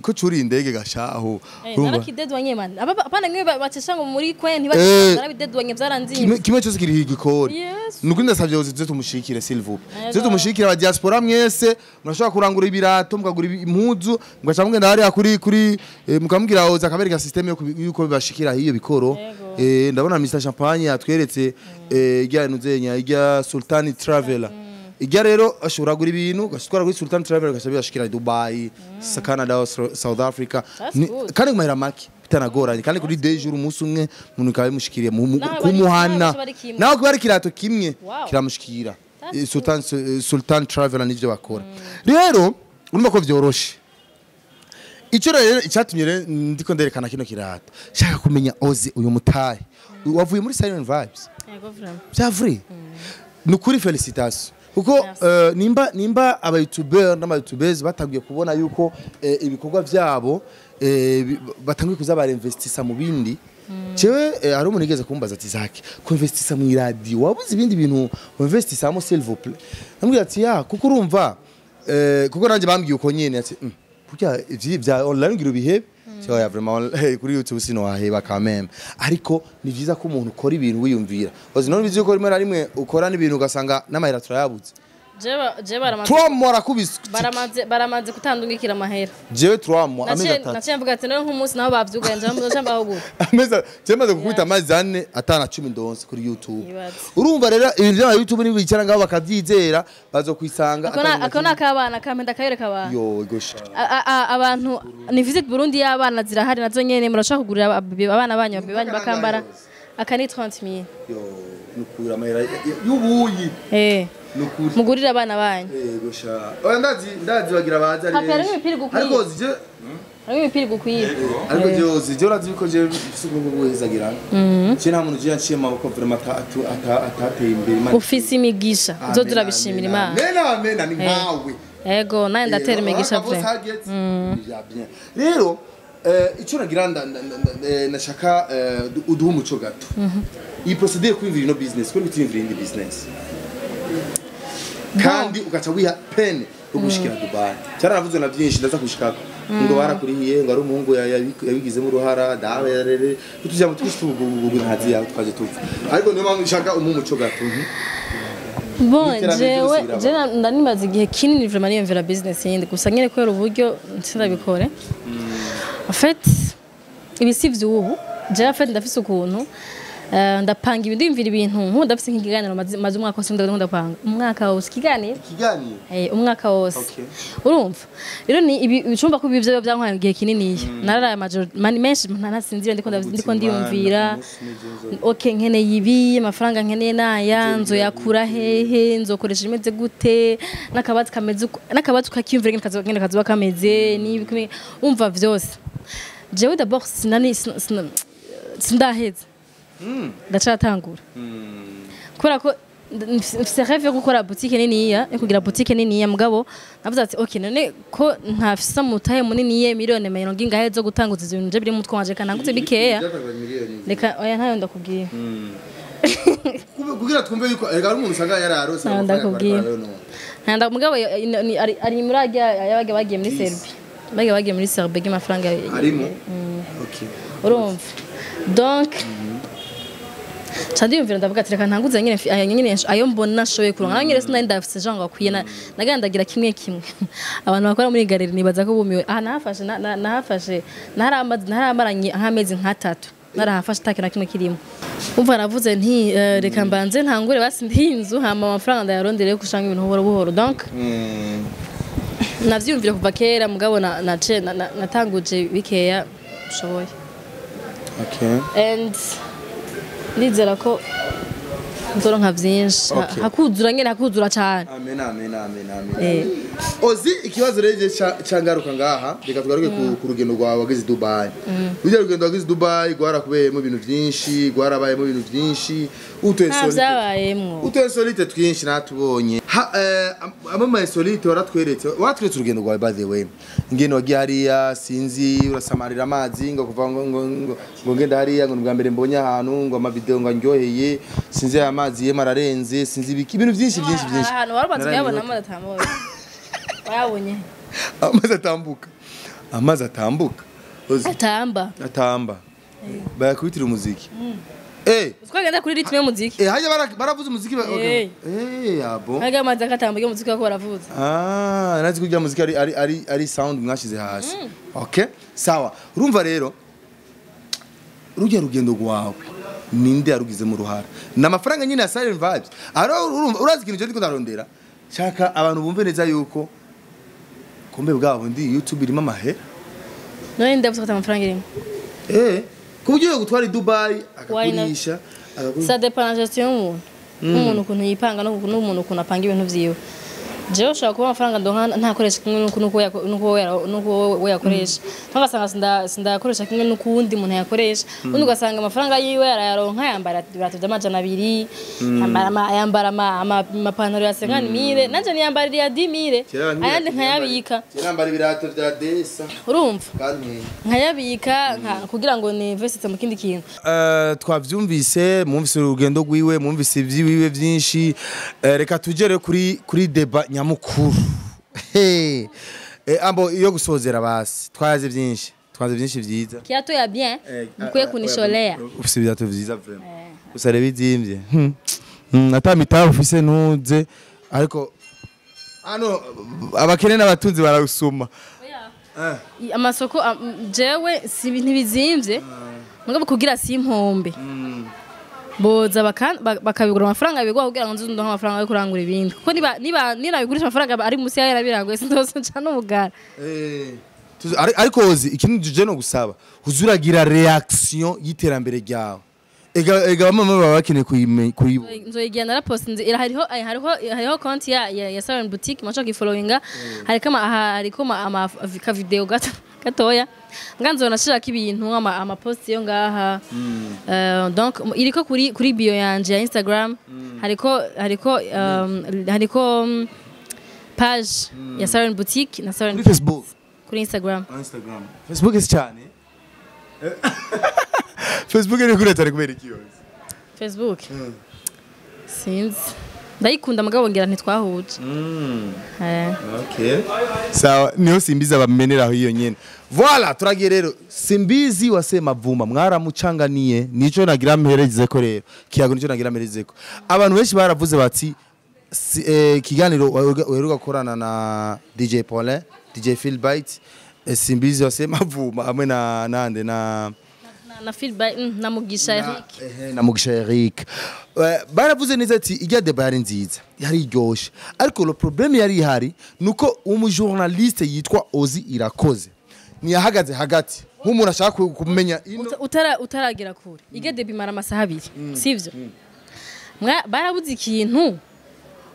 Ko curi indege gashaho. Urumva? Narakidedwanye man. Aba apana mwe bacesha ngo muri kwen ntibarabidedwanye, byaranzimba. Kimwe cyose kiri igikori. Yes. Nuko ndasabye Ozi tuze tumushikire, s'il vous plaît. Yego. Tuze tumushikire. Aba diaspora mwese murashobora kurangura ibirato, mukagura impuzu, mugaca mugenda hariya kuri mukamubwira Ozi akabereka system yo yuko bibashikira hiyo bikoro. Yego. Ndabona Mr Champagne yatweretse ijya nuzenya ijya Sultani Traveler. Ijya rero ashobora kugura ibintu ugashitwara kuri Sultan Travel, ugasha biyashikira Dubai, Canada, South Africa. That's good. Kandi ku mahera make bitanagoranye, kandi kuri deux jours, umunsi umwe, umuntu ikaba bimushikiriye Naho kumuhana. naho bari kimwe. Naho kuba ari ikirato kimwe kiramushikira. That's Sultan Travel nivyo bakora. Rero urumva ko vyoroshe. Icyo rero icyatumye rero ndiko nderekana kino kirato, shaka kumenya Ozi, uyu mutahe wavuye muri Silent Vibes. Yego, vraiment. Bya vrai, ni ukuri, félicitations, kuko Merci. nimba aba youtuber n'aba youtubers batangiye kubona yuko ibikorwa byabo batangiye kuza barinvestisa mu bindi. Jewe hari umuntu yigeze kumbaza ati: "Zaki, ko investisa mu iradiyo, wabuze ibindi bintu investisamo, s'il vous plaît?" Namubwira ati: "Ya, kuko urumva kuko nanjye bambwiye uko nyene." Ati: "Burya ivyi bya online ngira ubihebe." So ya vraiment kuri YouTube sino waheba quand même, ariko ni vyiza ko umuntu ukora ibintu wiyumvira. Ozi none bizi ko rimwe na rimwe ukora n'ibintu ugasanga n'amahera turayabuze. Je baramaze 3 mois arakubise. Baramaze kutandungikira amahera. Jewe 3 mois, amezi 3. Naciye mvuga ati: "None nk'umunsi naho bavyugaye, nja mbaho gute?" Amezi, jewe maze gukubita amezi 4 atana 10 ndonse kuri YouTube. Ibaze. Urumva rero ibintu by'ama YouTube nibicara ngaho bakavyizera, bazokwisanga Ako ni ak'abana kampe ndakayereka abantu. Yo gosha. Abantu ni Visit Burundi y'abana, zirahari nazo nyene, murashobora kugurira abana banyu, ababe banyu bakambara. Aka ni 30,000. Yo, nukura amahera y'ubuyi. Nukuri. Mugurire abana banyu. Yego sha. Oya, ndazi bagira baza ari Papi, harimo benshi. imipira igukwiye. Ariko zije Harimo imipira igukwiye. Ariko je zije urazi ko je mfise ubwoko bw'ubuhezagirana. Je nta muntu je yanciye mu maboko vraiment atateye imbere Imana. Ufise imigisha, uzoza urabishimira Imana. Amen, amen, ni nkawe. Yego, nawe ndatera imigisha vraiment. Vya bien. Rero ico nagira nashaka uduhe umuco gato. Iyi procédure kwiyumvira ino business, kuri kutiyumvira indi business, kandi ugaca wiha peine yo gushikira Dubai. Cyaravuzwe na byinshi, ndaza gushikako, ngo barakurihiye, ngo ari umuhungu yabigizemo uruhara dawe rere tujya twisi tubugubugu ntazi yawe twaje tupfa, ariko niyo mpamvu nshaka umuhe umuco gato. Bon, N'iterambere jewe ryose biraba. je ndanimaze igihe kinini vraiment niyumvira business yindi, gusa nyene kubera uburyo sindabikore. En fait, ibi si vy'ubu. Jewe en fait ndafise ukuntu ndapanga ibintu, ndiyumvira ibintu, nk'ubu ndafise nk'ikiganiro maze umwaka wose ndapanga, umwaka wose ikiganiro. Ikiganiro? Umwaka wose. Urumva rero ni ibi icumba ko ibi byo byantwaye igihe kinini, nararaye amajoro menshi ntanasinzira, ndiko ndiyumvira: okay, nkeneye ibi, amafaranga nkeneye naya, nzoyakura hehe, nzokoresha imeze gute, n'akabati kameze n'akabati ukakiyumvira ngene kazoba kameze n'ibi, umva vyose. Jewe d'abord sinani sindaheza, ndacatangura kubera ko mfise rêve yo gukora boutique niniya, yo kugira boutique niniya. Mugabo navuze ati: "Okay, none ko ntafise umutahe munini, miliyoni mirongo ingahe zo gutanguza ivyo bintu je biri mu mutwe wanje, kananguze bikeya." Reka, oya, ntayo ndakubwiye. Kugira twumve yuko erega hari umuntu usanga yararose Ntayo amafaranga ndakubwiye. bariko barayonona. Nta mugabo ari muri arya yabaga bagiye muri Serbie, bagiye muri Serbie amafaranga. Harimo, okay. Urumva, donc ca ndiyumvira, ndavuga ati: "Reka ntanguze nyene ayo nyene ayo mbona nshoboye kuronka." Nayo nyene sinari ndafise genre akwiye, nagandagira kimwe kimwe. Abantu bakora muri galerie nibaza ko bumiwe. Aha nahafashe nahafashe naramaranye nk'amezi nk'atatu narahafashe atakintu na kimwe kirimo. Umva, navuze nti reka mbanze ntangure basi ndiye inzu, hama amafaranga ndayarondere yo gushanga ibintu buhoro buhoro. Donc navyiyumvira kuva kera, mugabo natanguje bikeya nshoboye. And ndizera ko nzoronka vyinshi. Hakuzura nyene, hakuzura cane. Amen, amen, amen, amen. Ozi, ikibazo rero je cangaruka ngaha, reka tugaruke ku rugendo rwawe wageze i Dubai. Rujya rugendo wageze i Dubai rwarakubeyemo ibintu byinshi, rwarabayemo ibintu byinshi. Nta vyabayemwo. Utu insolite twinshi natubonye. Amwe mu insolite waratweretse urugendo rwawe, by the way. Ngene wagiye hariya, sinzi, urasamarira amazi ngo kuva ngo ngenda hariya, ngo ni bwa mbere mbonye ahantu ngo amavideo ngo andyoheye, sinzi aya mazi yema ararenze, sinzi ibiki, ibintu byinshi byinshi byinshi. Ahantu wari umaze kuyabona amazi atambuka, wayabonye? Amazi atambuka, amazi atambuka. Uzi, Atamba. Atamba, bayakubitira umuziki. Twagenda kuri rythme y'umuziki. Hajya baravuza umuziki okay. Abo. Harya amazi akatamba y'umuziki bako baravuza. Ah, nazi kurya muziki ari sound mwashize hasi. Okay, sawa. Urumva rero rujya rugendo rwawe ninde yarugizemo uruhara? Ni amafaranga nyine ya Silent Vibes. Aro urumva urazi ikintu cyo ndiko ndarondera. Shaka abantu bumve neza yuko kumbe bwabo ndi YouTube irimo amahera. None ndavuze ko amafaranga irimo. Ku buryo yo gutwara i Dubai Why not? akagurisha akagurisha. Ça dépend na gestion y'umuntu, n'umuntu ukuntu yipanga, n'umuntu ukuntu apanga ibintu vyiwe. Jewe ushobora kuba amafaranga ndonka ntakoresha kimwe n'uko we yakoresha, ntugasanga sindayakoresha kimwe n'uko uwundi muntu yakoresha. Undi ugasanga amafaranga yiwe arayaronka, yambara ibirato vy'amajana 200, yambara amapantaro ya 50 000, nanje niyambarira iya 10 000, ayandi nkayabika. Nambara ibirato vya desa. Urumva? Kandi Nkayabika kugira ngo ninvestise mu kindi kintu. Twavyumvise, mwumvise urugendo rwiwe, mwumvise ivy'iwiwe vyinshi. Reka tugere kuri débat nyamukuru. Hey. Ambo iyo gusozera basi twaze byinshi, twaze byinshi vyiza. Kiatu ya bien, mukwiye kunisholea. Ufise ibirato vyiza vraiment, gusa reba izimvye. Ata mitabo ufise ntuze, ariko hano abakene n'abatunzi baragusuma. Amasoko jewe si ntibizimvye, mugabo kugira si impombe boza bakabigura amafaranga bigwa kugira ngo nzuze ndonke amafaranga yo kurangura ibindi, kuko niba ninabigurisha amafaranga ari musi yayo yarabiranguye, sindoze nca n'ubugara. Ariko ozi ikintu juje no gusaba, uzuragira réaction y'iterambere ryawe. Ega bamwe baba bakeneye kuyibona. Nzoyigira, narapostinze, hariho konti ya Salon Boutique macho gifollowinga, hariko ama ka video gato gatoya nga nzona nashirako ibintu, ama post yo ngaha. Donc iriko kuri bio yanje ya Instagram, hariko page ya Salon Boutique na Salon. Kuri Facebook? Kuri Instagram. Instagram, Facebook si cyane. Facebook iri kuri cyane kubera iki yose? Facebook sinzi, ndayikunda mugabo ngira ntitwahuje. Okay. Sawa, niho Simbizi abameneraho iyo nyene. Voilà, turagiye rero. Simbizi wasema vuma mwaramucanganiye, nico nagira mpereze ko rero. Kiyago nico nagira mpereze ko. Abantu benshi baravuze bati kiganiro uheruka gukorana na DJ Paulin, DJ Philbite, Simbizi wasema vuma hamwe na nande na na Philbite, na Mugisha Eric. Ehe, na Mugisha Eric. Baravuze neza ati ijya débat yari nziza, yari iryoshe, ariko le problème yari ihari nuko umujournaliste yitwa Ozi Irakoze ntiyahagaze hagati nk'umuntu ashaka kumenya ino. Utaragera kure, ige débat imara amasaha 2, sivyo? Barabuze ikintu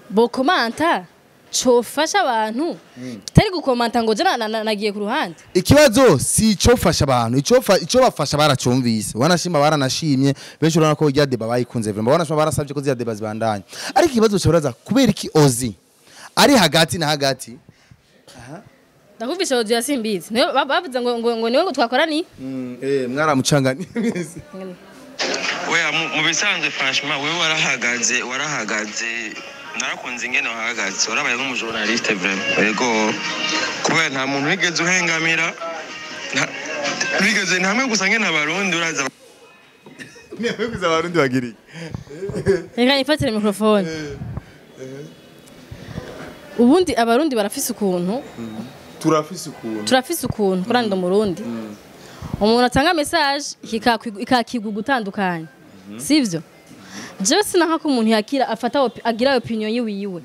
bokomanta cofasha abantu, kitari gukomanta ngo je nagiye ku ruhande. Ikibazo si icofasha abantu, ico bafasha baracumvise, wanashima baranashimye benshi. Urabona ko ijya débat bayikunze vraiment, wanashima barasabye ko ziriya débat zibandanya, ariko ikibazo cyoraza kubera iki Ozi ari hagati na hagati? Ndakuvise audio ya Simbizi, niwe bavuze ngo niwe ngo twakorani. Mwaramucanganye. Oya, mu bisanzwe, franchement, wewe warahagaze, narakunze ingene wahagaze, warabaye nk'umujournaliste vraiment. Yego, kubera nta muntu wigeze uhengamira, wigeze ntamwe gusa ngene abarundi uraza. Niwe gusa abarundi bagira iki? Reka nifatire microphone. Ubundi abarundi barafise ukuntu. Turafise ukuntu. Turafise ukuntu kuranda umurundi, umuntu atanga message ikakigwa gutandukanye, sivyo? Jewe sinanka ko umuntu yakira afata agira opinion yiwiwe,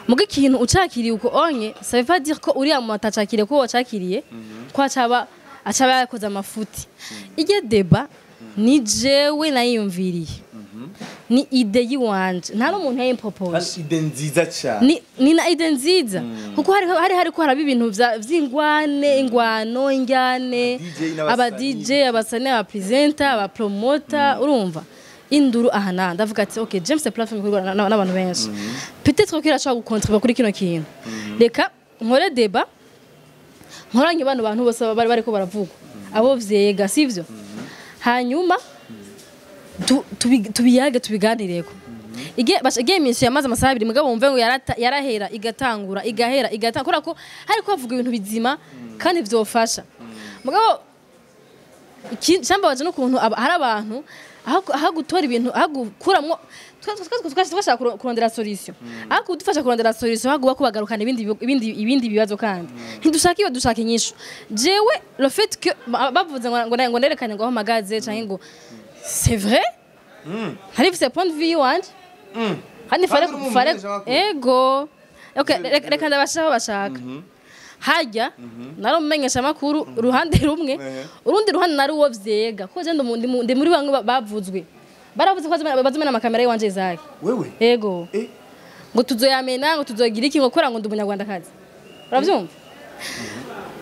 muga ikintu ucakiriye uko onye, ça veut pas dire ko uriya muntu atacakiriye ko wacakiriye, ko acaba yakoze amafuti. Iryo débat ni jewe nayiyumviriye, ni idée yiwanje, nta n'umuntu yayimpropoje. Idée nziza cyane. Ni na idée nziza, kuko hari hariko haraba ibintu vy'ingwane, ingwano, injyane. DJ n'abasani. Aba DJ, abasani, aba presenter, aba promoter, urumva induru aha na ndavuga ati okay, James platform ikorwa n'abantu benshi, peut-être ko irashobora gukontribuer kuri kino kintu, reka nkore débat, nkoranye bano bantu bose bari bariko baravugwa, abo vyega, sivyo? Hanyuma tubiyage, tubiganireko. Ige iminsi yamaze amasaha 2, mugabo wumve ngo yarahera igatangura, igahera igatangura, kubera ko hariko havuga ibintu bizima kandi vyofasha. Mugabo cyambabaje n'ukuntu hari abantu aho gutora ibintu, aho gukuramwo, twashaka kurondera solution, aho kudufasha kurondera solution, aho kuba kubagarukana ibindi bibazo. Kandi ntidushaka iyo, dushaka inyishu. Jewe le fait que bavuze ngo nerekane ngo aho mpagaze canke ngo c'est vrai, ntarifise point de vue yiwanje. Kandi fare fare ego. Okay, reka ndabashaho bashaka. Hajya nari umumenyesha amakuru uruhande rumwe, urundi ruhande nari uwo vyega. Ko je ndi muri bamwe bavuzwe. Baravuze ko bazimena amakamera yiwanje Isaac. Wewe? Ego. Ngo tuzoyamena, ngo tuzogira iki, ngo kora ngo ndi umunyarwandakazi. Uravyumva?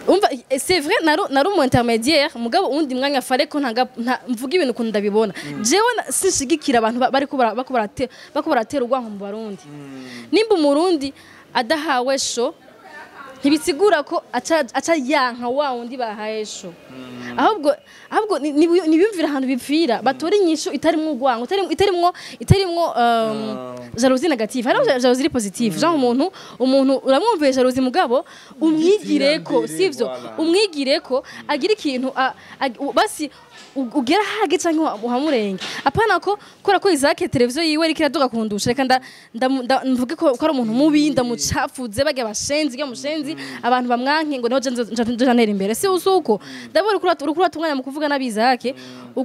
Umva, c'est vrai nari umu intermédiaire, mugabo undi mwanya fare ko ntanga mvuga ibintu ukuntu ndabibona. Jewe sinshigikira abantu bariko baratera urwanko mu Barundi. Nimba umurundi adahawe show ntibisigura ko aca yanka wa wundi bahaye show. Ahubwo nibimvira ahantu bipfira, batora inyishu itarimwo urwango, itarimwo jalousie négative. Hariho jalousie positive, genre umuntu uramwumviye jalousie mugabo umwigireko, sivyo? Umwigireko agira ikintu basi ugera hage canke uhamurenge. Apana ko kora ko Isaac televiziyo yiwe iriko iraduga kundusha, reka mvuge ko ari umuntu mubi, ndamucafuze bajya bashenzi ya mushenzi abantu bamwanke ngo niho nje ntera imbere. Si usuko ndabona uriko uratunganya mu kuvuga nabi Isaac,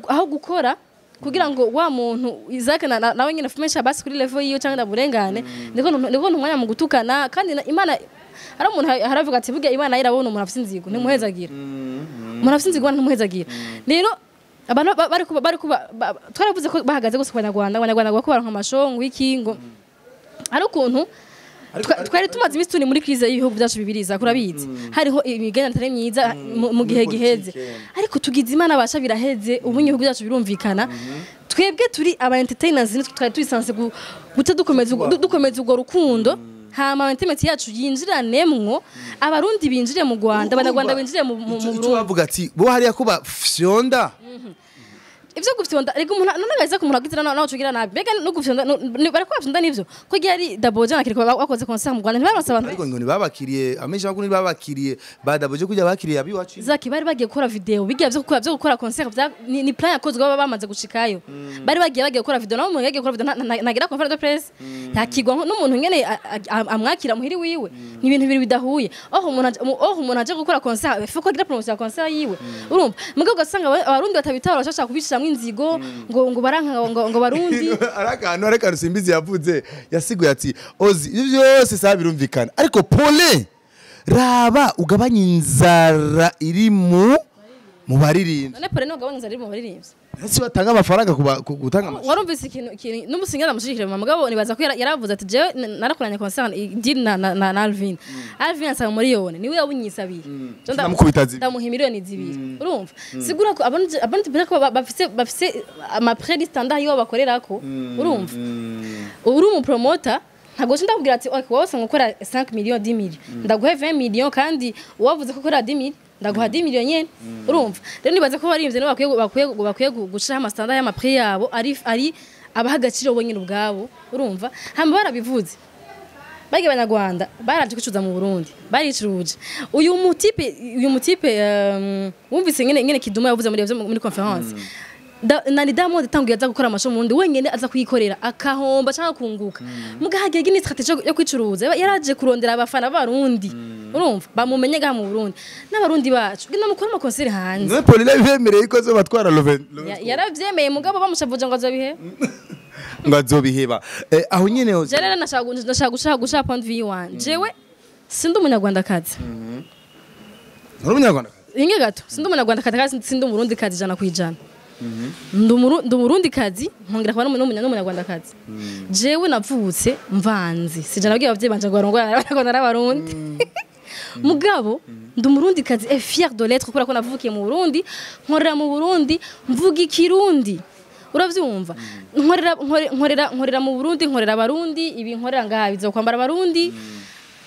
aho gukora kugira ngo wa muntu Isaac nawe nyine afumesha basi kuri level yiwe cyangwa ndaburengane, ndiko umwanya mu gutukana. Kandi Imana hari umuntu haravuga ati burya Imana irabona umuntu afite inzigo ntimuhezagira. Umuntu afite inzigo ntimuhezagira. Rero abantu bari kuba twaravuze ko bahagaze gusa ku Banyarwanda, Abanyarwanda bako baronka amashongo iki ngo ari ukuntu twari tumaze iminsi turi muri crise y'ibihugu byacu bibiriza kurabizi. Hariho imigenderanire itari myiza mu gihe giheze, ariko tugize Imana basha biraheze, ubu ibihugu byacu birumvikana. Twebwe turi aba entertainers nitwe twari tubisanse guta dukomeza urwo rukundo. Hama entertainment yacu yinjiranemwo, abarundi binjire mu Rwanda, abanyarwanda binjire mu Burundi. Bavuga ati bo hariya ko bafyonda ivyo gufyonda, rega umuntu none gaza ku muntu agize nawe cugira nabi. Bega no gufyonda bariko bafyonda nivyo ko ryari Daboje nakiriko bakoze concert mu Rwanda ntibaronse abantu. Ariko ngo nibabakiriye amesha bakuru nibabakiriye ba Daboje kujya bakiriye abiwacu. Zaki bari bagiye gukora video bigiye byo gukora concert ni plan yakozwe baba bamaze gushikayo. Bari bagiye gukora video, naho umuntu yagiye gukora video ntagira conférence de presse yakigwa n'umuntu nyene amwakira muhiri wiwe. Ni ibintu bibiri bidahuye. Aho umuntu aje gukora concert faut ko agira promotion ya concert yiwe. Urumva mugabo ugasanga abarundi batabitara bashaka kubishira inzigo ngo baranka ngo barundi. Arakantu areka Simbizi yavuze yasiguye ati Ozi ibyo byose sabe birumvikana, ariko Pole raba ugabanya inzara iri mu baririmbyi. None Pole no ugabanya inzara iri mu baririmbyi. Ese batanga amafaranga kuba gutanga amafaranga. Warumvise ikintu n'umusinga ndamushikira mama mugabo nibaza ko yaravuze ati jewe narakoranye concert deal na Alvin. Alvin asaba miliyoni niwe yabunyisabiye. Ndamukubita zibiri. Ndamuha miliyoni zibiri. Urumva? Sigura ko abandi ko bafise ama prix standard yo bakorerako. Urumva? Uri umu promoter ntago ndakubwira ati okay wowe usanga ukora 5 millions 10 millions. Ndaguhe 20 millions kandi wavuze ko ukora 10 millions. Ndaguha 10 millions nyene. Urumva? Rero nibaza ko barimvye no bakwiye gushira ama standard y'ama prix yabo ari abaha agaciro bo nyine ubwabo. Urumva? Hama barabivuze. Bagiye abanyarwanda baraje kwicuza mu Burundi baricuruje. Uyu mutipe wumvise ngene Kidumu yavuze muri conference. Nani Diamond tanguye aza gukora amasho mu Burundi wenyene aza kuyikorera akahomba cyangwa kunguka. Mugahagiye ni strategie yo kwicuruza yaraje kurondera abafana b'abarundi. Urumva bamumenye gaha mu Burundi n'abarundi bacu genda mukora ama concert hanze. None Paulina bibemereye ko azobatwara Loven. Yaravyemeye mugabo bamushavuje ngo azobihe. Ngo azobiheba. Aho nyene ho. Jewe nashaka gushaka point de vue wanje. Jewe sindi umunyarwandakazi. Uri umunyarwandakazi? Inge gato sindi umunyarwandakazi kandi sindi umurundi kazi 100%. Ndi umurundi kazi nkongera kuba n'umunyarwandakazi. Jewe navutse mvanze sije nabwiye abavyeyi banje ngo barongorane abanyarwanda n'abarundi. Mugabo ndi umurundi kazi et fier de l'être kubera ko navukiye mu Burundi, nkorera mu Burundi, mvuga ikirundi. Uravyumva? Nkorera mu Burundi, nkorera abarundi, ibi nkorera ngaha bizokwambara abarundi.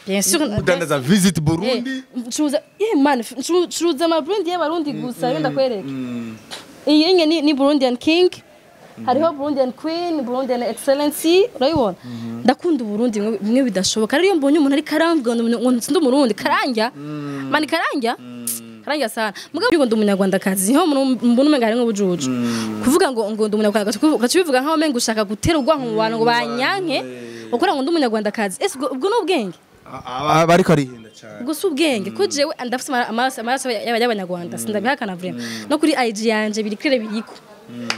Bien sûr udandaza visit Burundi. Ncuza man ncuza ama Burundi y'abarundi gusa yo ndakwereka. Iyi nye ni Burundian King, hariho Burundian Queen, Burundian Excellency, urabibona? Ndakunda Burundi bimwe bidashoboka. Rero iyo mbonye umuntu ari karambwa ngo ndi umurundi karanja. Mani karanja? Karanja sana. Mugabo ngo ndi umunyarwandakazi, niho mbona umenga harimwo ubujuju. Kuvuga ngo ndi umunyarwandakazi, ukacibivuga nkaho umenga ushaka gutera urwanko mu bantu ngo banyanke, ukora ngo ndi umunyarwandakazi. Ese ubwo ni ubwenge? Bariko arihinda cyane. Ubwo si ubwenge ko jewe ndafise amaraso y'abanyarwanda sindabihakana vraiment. No kuri IG yanje biri clair biriko.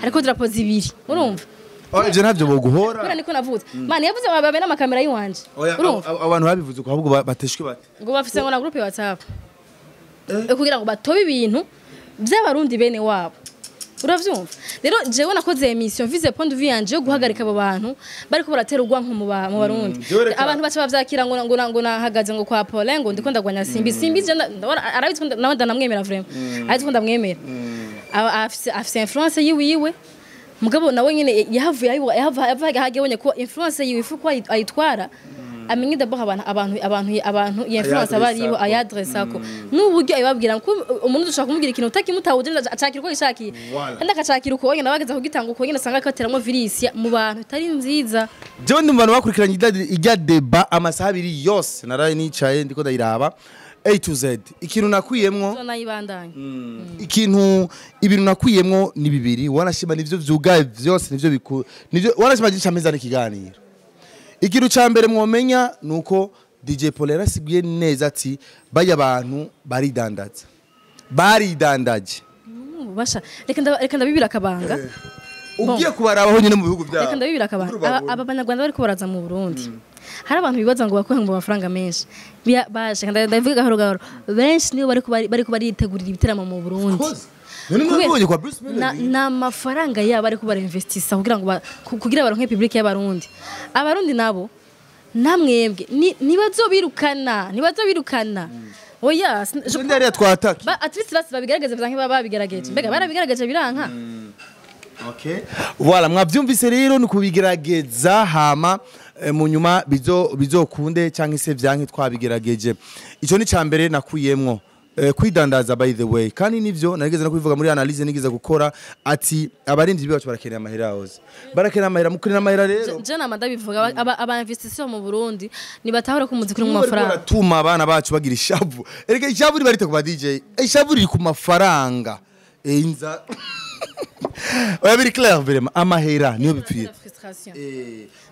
Ariko drapo zibiri, urumva? Oh, ivyo ntavyo boguhora. Kubera niko navutse, man, yavuze ngo babe n'amakamera yiwanje. Oya, Urumva? abantu babivuze uko ahubwo bateshwe bate? Ngo bafise ngo na groupe ya WhatsApp kugira ngo batobe ibintu by'abarundi bene wabo. Uravyumva rero, jewe nakoze émission mfise point de vue yanje yo guhagarika abo bantu bariko baratera urwanko mu Barundi. Jewe reka- Abantu baca bavyakira ngo nahagaze ngo kwa Paulin, ngo ndiko ndagwanya Simbi. Simbi je ndabona arabizi ko nawe ndanamwemera, vraiment arabizi ko ndamwemera. Afise influence yiwiwe, mugabo nawe nyene yahavuye abonye ko influence yiwe ifu ko ayitwara, amenye d'abord abantu iyo influence aba aribo ayadressako n'uburyo ayibabwira, ko umuntu dushobora kumubwira ikintu utakimutahuje, acakira uko yishakiye. Voilà. Kandi akacakira uko nyene, bageza kugitanga uko nyene, asanga akateramwo virus mu bantu itari nziza. Jewe ndi mu bantu bakurikiranye irya débat amasaha 2 yose, naraye nicaye ndiko ndayiraba A to Z. Ikintu nakwiyemwo, zo nayibandanya. Ikintu, ibintu nakwiyemwo ni bibiri. Wanashima nivyo vyugaye vyose, nivyo biku nivyo wanashima gica n'ikiganiro. Ikintu ca mbere mwomenya nuko DJ Paul yarasiguye neza ati baya abantu baridandaza, baridandaje. Basha, reka ndabibira akabanga. Ugiye kubarabaho nyine mu bihugu byabo. Reka ndabibira akabanga. Aba banyarwanda bariko baraza mu Burundi, hari abantu bibaza ngo bakuhe ngo amafaranga menshi. Basha, ndabivuga gahoro gahoro, benshi nibo bariko baritegurira ibiteramo mu Burundi. None mwabonye kwa Bruce Na Melody? Na amafaranga yabo ariko barinvestisa kugira ngo kugira baronke public y'abarundi. Abarundi nabo namwebwe ntibazobirukana, ntibazobirukana, oya. Undi hariya twataki. At least basi babigaragaze, vyanke baba babigaragaje. Mbega barabigaragaje biranka. Okay. Voilà, mwavyumvise rero, ni kubigerageza, hama mu nyuma bizokunde cyangwa se vyanke twabigerageje. Ico ni cambere nakuyemwo. Kwidandaza, by the way, kandi nivyo narigeze no kubivuga muri analyse nigeze gukora, ati abarimvyi bacu barakeneye amahera yahoze. Barakeneye amahera, mukeneye amahera rero. Je nama ndabivuga, aba investisseur mu Burundi nibatahura ko umuziki uri mu Bariko mafaranga. baratuma abana bacu bagira ishavu. Erega ishavu ribarite ku ba DJ. Ishavu riri ku mafaranga. Inza. Oya, biri clair vraiment, amahera niyo bipfira. Frustration.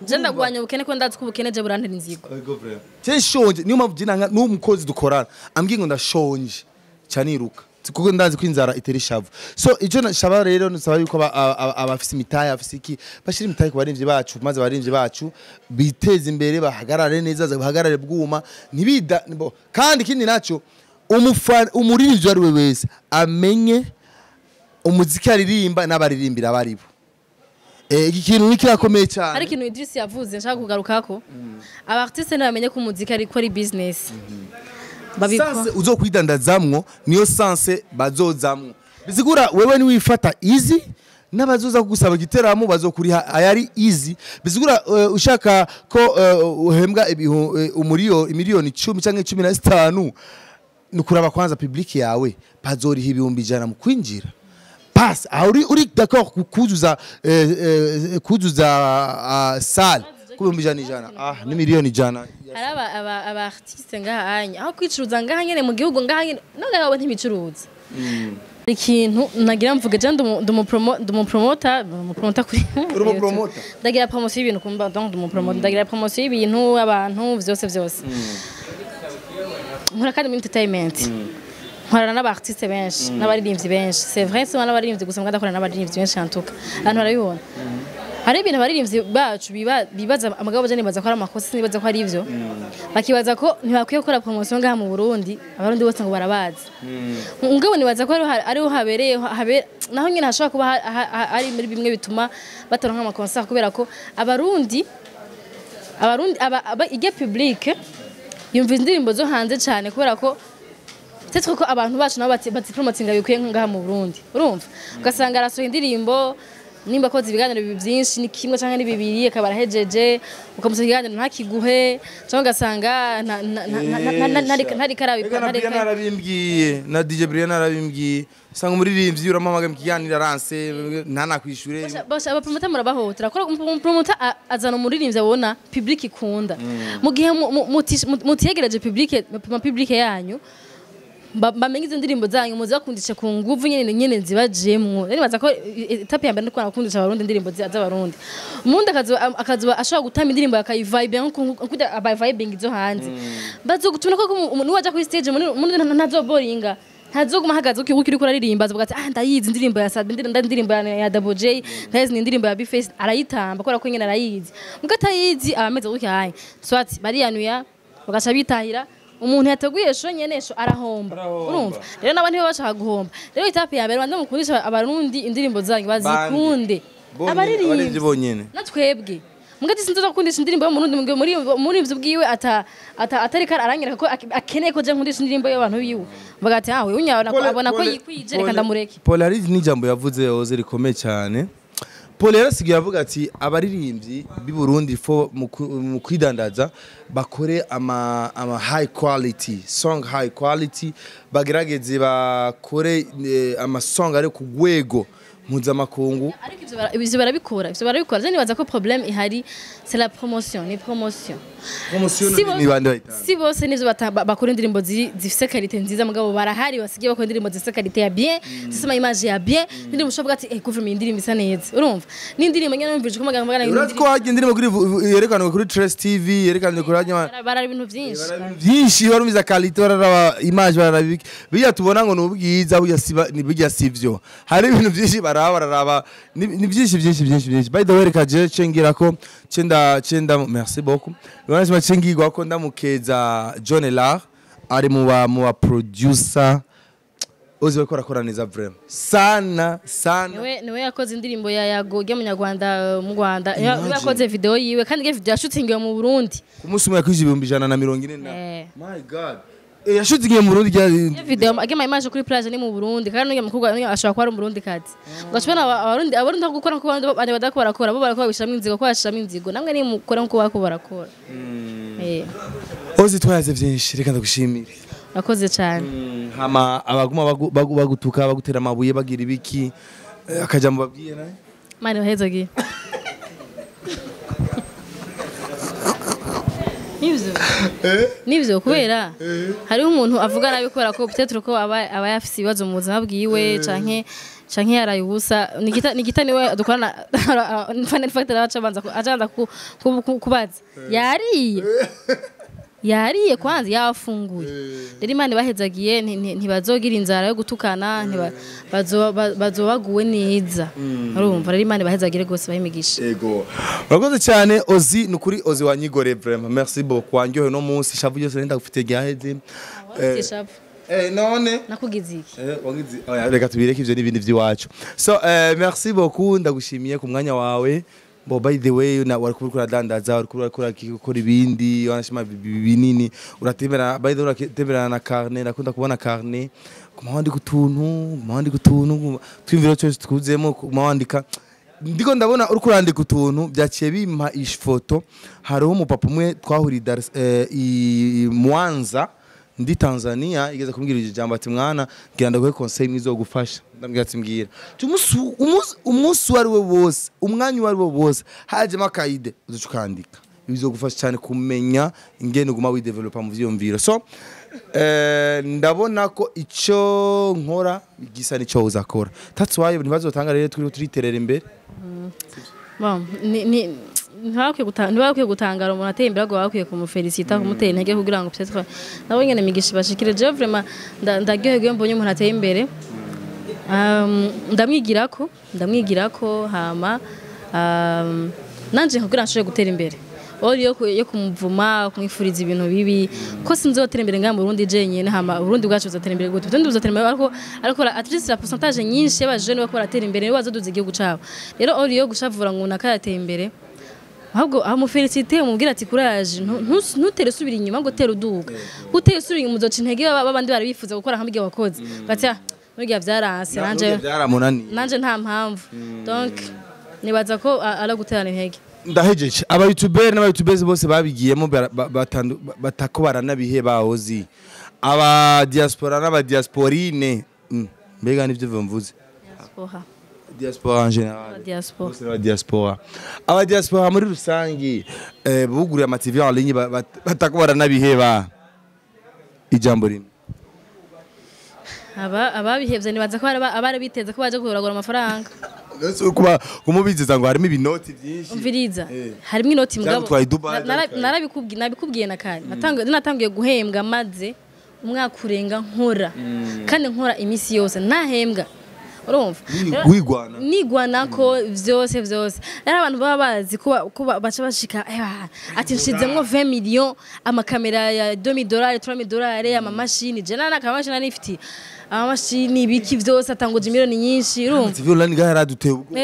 Je ndagwanya ubukene ko ndazi ko ubukene je burantera inzigo. Ego vraiment. Je nshonje, niyo mpamvu je nanga n'uwo mukozi dukorana ambwiye ngo ndashonje caniruka, kuko ndazi ko inzara itera ishavu. So ico nashaba rero, nusaba yuko abafise imitahe, abafise iki, bashira imitahe ku barimvyi bacu, maze abarimvyi bacu biteze imbere, bahagarare neza, bahagarare bwuma, ntibida bo. Kandi ikindi naco, umuririmbyi uwo ari we wese amenye umuziki aririmba n'abaririmbira abaribo. Iki kintu ni kirakomeye cyane. Hari ikintu Idris yavuze nshaka kugarukako: aba artiste ntibamenye ko umuziki ariko ari business babikora. Sanse uzokwidandazamwo niyo sanse bazozamwo. Bisigura wewe niwifata easy, n'abazoza kugusaba igiteramo bazokuriha ayari easy. Bisigura ushaka ko uhembwa umuriyo imiliyoni 10 canke 15, ni kuraba kwanza public yawe bazoriha 100,000 mu kwinjira. Pass aho uri d'accord kuzuza kuzuza salle ku 100,000 100, ah ni 100,000,000. Hari aba artiste ngaha anya aho kwicuruza ngaha nyene mu gihugu, ngaha nyene no ngaha ntibicuruza. Ikintu nagira mvuge, je ndumupromoter kuri Uri umupromoter? Ndagira promotion y'ibintu kumba, donc ndumupromoter, ndagira promotion y'ibintu, abantu, vyose vyose. Nkora kandi muri entertainment, nkorana n'aba artiste benshi n'abaririmbyi benshi. C'est vrai, si n'abaririmbyi gusa, mbwa ndakorana n'abaririmbyi benshi. En tout cas abantu barabibona, hari ibintu abaririmbyi bacu bibaza, amagabo je nibaza ko ari amakosa, nibaza ko ari ivyo, bakibaza ko ntibakwiye gukora promotion ngaha mu Burundi, abarundi bose ngo barabazi. Ngabo nibaza ko ariho habereye naho nyine hashobora kuba ari muri bimwe bituma bataronka ama concert, kubera ko abarundi aba public yumva indirimbo zo hanze cyane, kubera ko peut-être ko abantu bacu nabo batipromotinga bikwiye ngaha mu Burundi. Urumva, ugasanga arasohoye indirimbo, nimba akoze ibiganiro byinshi ni kimwe canke ni bibiri akaba arahejeje, ukamusaba ikiganiro ntakiguhe, cyangwa ugasanga ntari karabi. Ega na Brian arabimbwiye, na DJ Brian arabimbwiye, usanga umuririmbyi uramuhamagara mu kiganiro aranse, ntanakwishure. Bosha, abapromota murabahotera, ko umupromota azana umuririmbyi abona public ikunda, mu gihe mutiyegereje public, ma public yanyu bamenye izo ndirimbo zanyu, muzibakundishe ku nguvu nyene nyene zibajemwo. Rero nibaza ko étape ya mbere ni ukubakundisha abarundi indirimbo z'abarundi. Umurundi akazoba ashobora gutamba indirimbo akayivibe nkuko aba vibing izo hanze, bazogutuna ko nuwaja kuri stage umurundi ntazoboringa. Ntazoguma ahagaze uko uriko uraririmba, azovuga ati ah, ndayizi indirimbo ya Sabi, indirimbo ya Double J, ndayizi ni indirimbo ya Bface, arayitamba kubera ko nyene arayizi. Muga atayizi aba ameze gutya hayi, swati bariyanuya bagaca bitahira. Umuntu yateguye show nyene show arahomba. Urumva rero nabo ntibo bashaka guhomba. Rero étape ya mbere, banze mukundisha Abarundi indirimbo zanyu, bazikunde. Abaririmbyi bonyene. Natwebwe mugati sinzoza gukundisha indirimbo yo mu Burundi muri muri ivyo bwiwe ata atari kara aranyereka ko akeneye ko je nkundisha indirimbo y'abantu biwe, mvuga ati ah, uyu nyabona ko abona ko yikwije, reka ndamureke. Paul, hari n'ijambo yavuze yoze rikomeye cyane. Paul yarasigaye avuga ati abaririmbyi b'i Burundi fo mu kwidandaza bakore ama high quality song, high quality, bagerageze bakore ama song ari ku rwego mpuzamakungu. Ariko ivyo barabikora. Je nibaza ko problème ihari, c'est la promotion, ni promotion. Promotion. Si ni bande bayitanga? Si bose nivyo bakora indirimbo zifise qualité nziza, mugabo barahari basigiye bakora indirimbo zifise qualité ya bien, zifise ama image ya bien, indirimbo ushobora kuvuga ati eh, kuva indirimbo isa neza. Urumva n'indirimbo nyene numvije ko amagambo magana. Urazi ko hagiye indirimbo kuri yerekanwe kuri Trace TV, yerekanwe kuri hanyuma. Barara ibintu vyinshi. Byinshi, barumiza qualité, bararaba image, bararaba ibiki. Bijya tubona ngo ni ubwiza, burya siba ni bijya sivyo. Hari ibintu byinshi baraba, bararaba, ni byinshi byinshi byinshi byinshi. By the way, reka je cengira ko cenda cenda, merci beaucoup. Bwana cengirwa ko ndamukeza John Lar ari mu ba producer uzi ko arakora neza vraiment, sana sana. Niwe yakoze indirimbo ya Yago y'umunyarwanda mu Rwanda. Niwe yakoze video yiwe, kandi iyo video yashutingiwe mu Burundi. Ku munsi umwe yakwije 140,000 na my God, yashutingiye mu Burundi Iyo video agema image kuri plage ni mu Burundi, kandi n'uyu mukobwa n'uyu ashobora kuba ari Umurundi kazi. Ugacubona Abarundi aho gukora nkuko abandi badako barakora, bo barakora bishiramo inzigo, ko bashiramo inzigo. Namwe ni mukora nkuko bako barakora. Ozi, twayaze byinshi, reka ndagushimire. Urakoze cyane. Hama abaguma bagutuka, bagutera amabuye, bagira ibiki, akajambo babwiye nawe? Mani wahezagiye. Nivyo. Nivyo, kubera hariho umuntu avuga nabi kubera ko peut-être ko aba yafise ibibazo mu buzima bwiwe canke yaraye ubusa. Nikita niwe dukorana, in fact aca abanza kubaza yariye, yariye kwanza, yafunguye. Rero Imana ibahezagiye, ntibazogira inzara yo gutukana, bazoba baguwe neza. Urumva rero, Imana ibahezagire rwose, bahimigisha. Ego, urakoze cyane Ozi, nukuri Ozi wanyigore vraiment, merci beaucoup, wanjyohe no munsi, shavu yose nenda gufite ryaheze. Ufite ishavu? None Nakugize iki? Wagize oya, reka tubireke ivyo n'ibindi by'iwacu. So merci beaucoup, ndagushimiye ku mwanya wawe. Bo by the way, na wari kubikora uradandaza, wari kubikora gukora ibindi, wanashima binini, uratembera. By the way, uratembera na carnet, ndakunda kubona carnet kuma wandika utuntu, kuma wandika utuntu twimviro cyose twuzemo, kuma wandika. Ndiko ndabona uriko urandika utuntu, byaciye bimpa ifoto. Hariho umupapa umwe twahuriye i Mwanza ndi Tanzania, igeze kumbwira iryo jambo ati mwana, ngira ndaguhe conseil mwiza wo gufasha. Ndambwira ati mbwira. Ati umunsi uwo ari we wose, umwanya uwo ari wo wose, hajemo aka idée, uzoca ukandika, bizogufasha cyane kumenya ingene uguma widevelopa mu vyiyumviro. So ndabona ko ico nkora gisa nico uzakora. That's why ntibazotanga rero turi turiterera imbere. Bon, ni ntibakwiye gutangara umuntu ateye imbere, ahubwo bakwiye kumufelicita, kumutera intege kugira ngo peut-être nabo nyene imigisha ibashikire. Jewe vraiment ndaryoherwa iyo mbonye umuntu ateye imbere. Ndamwigirako hama nanje kugira nshobore gutera imbere. Ori yo kumuvuma, kumwifuriza ibintu bibi, ko sinzotera imbere ngaha mu Burundi jenyene, hama Burundi bwacu buzotera imbere gute? Burundi buzotera imbere ariko at least la pourcentage nyinshi y'abajene bako baratera imbere nibo bazoduza igihugu cabo. Rero ori yo gushavura ngo nakayateye imbere, ahubwo amufelicite, umubwira ati courage, ntutere usubira inyuma ngo tere uduga. Uteye usubira inyuma uzoca intege babandi bari bifuza gukora nka wakoze, bati ah, nurya vyaranse, nanje Byaramunaniye. Nanje nta mpamvu. Donc nibaza ko ari guterana intege. Ndahejeje. Aba youtubers n'aba youtubers bose babigiyemo batako baranabiheba Ozi. Aba diaspora n'aba diasporine, mbega nivyo mvuze? Diaspora. Diaspora en général. Diaspora. Bose n'aba diaspora, aba diaspora muri rusangi, buguriye ama TV en ligne batako baranabiheba, ijambo rimwe. Ababihevye nibaza ko abari biteze ko baje kuragura amafaranga. Uretse kuba kumubizeza ngo harimo ibinoti byinshi. Umviriza, harimo inoti, mugabo Byagutwaye i Dubai, nabikubwiye na kare. Natanguye guhembwa maze Umwaka urenga nkora, kandi nkora imisi yose ntahembwa, urumva? Wigwana. Nigwana ko vyose vyose. Rero abantu baba bazi ko baca bashika, ati nshizemwo 20 millions, amakamera ya $2000, $3000, amamashini. Je nana akamashini nifiti, amamashini, ibiki vyose, atanguje miliyoni nyinshi, urumva? TV online ngaha yaraduteye ubwoba.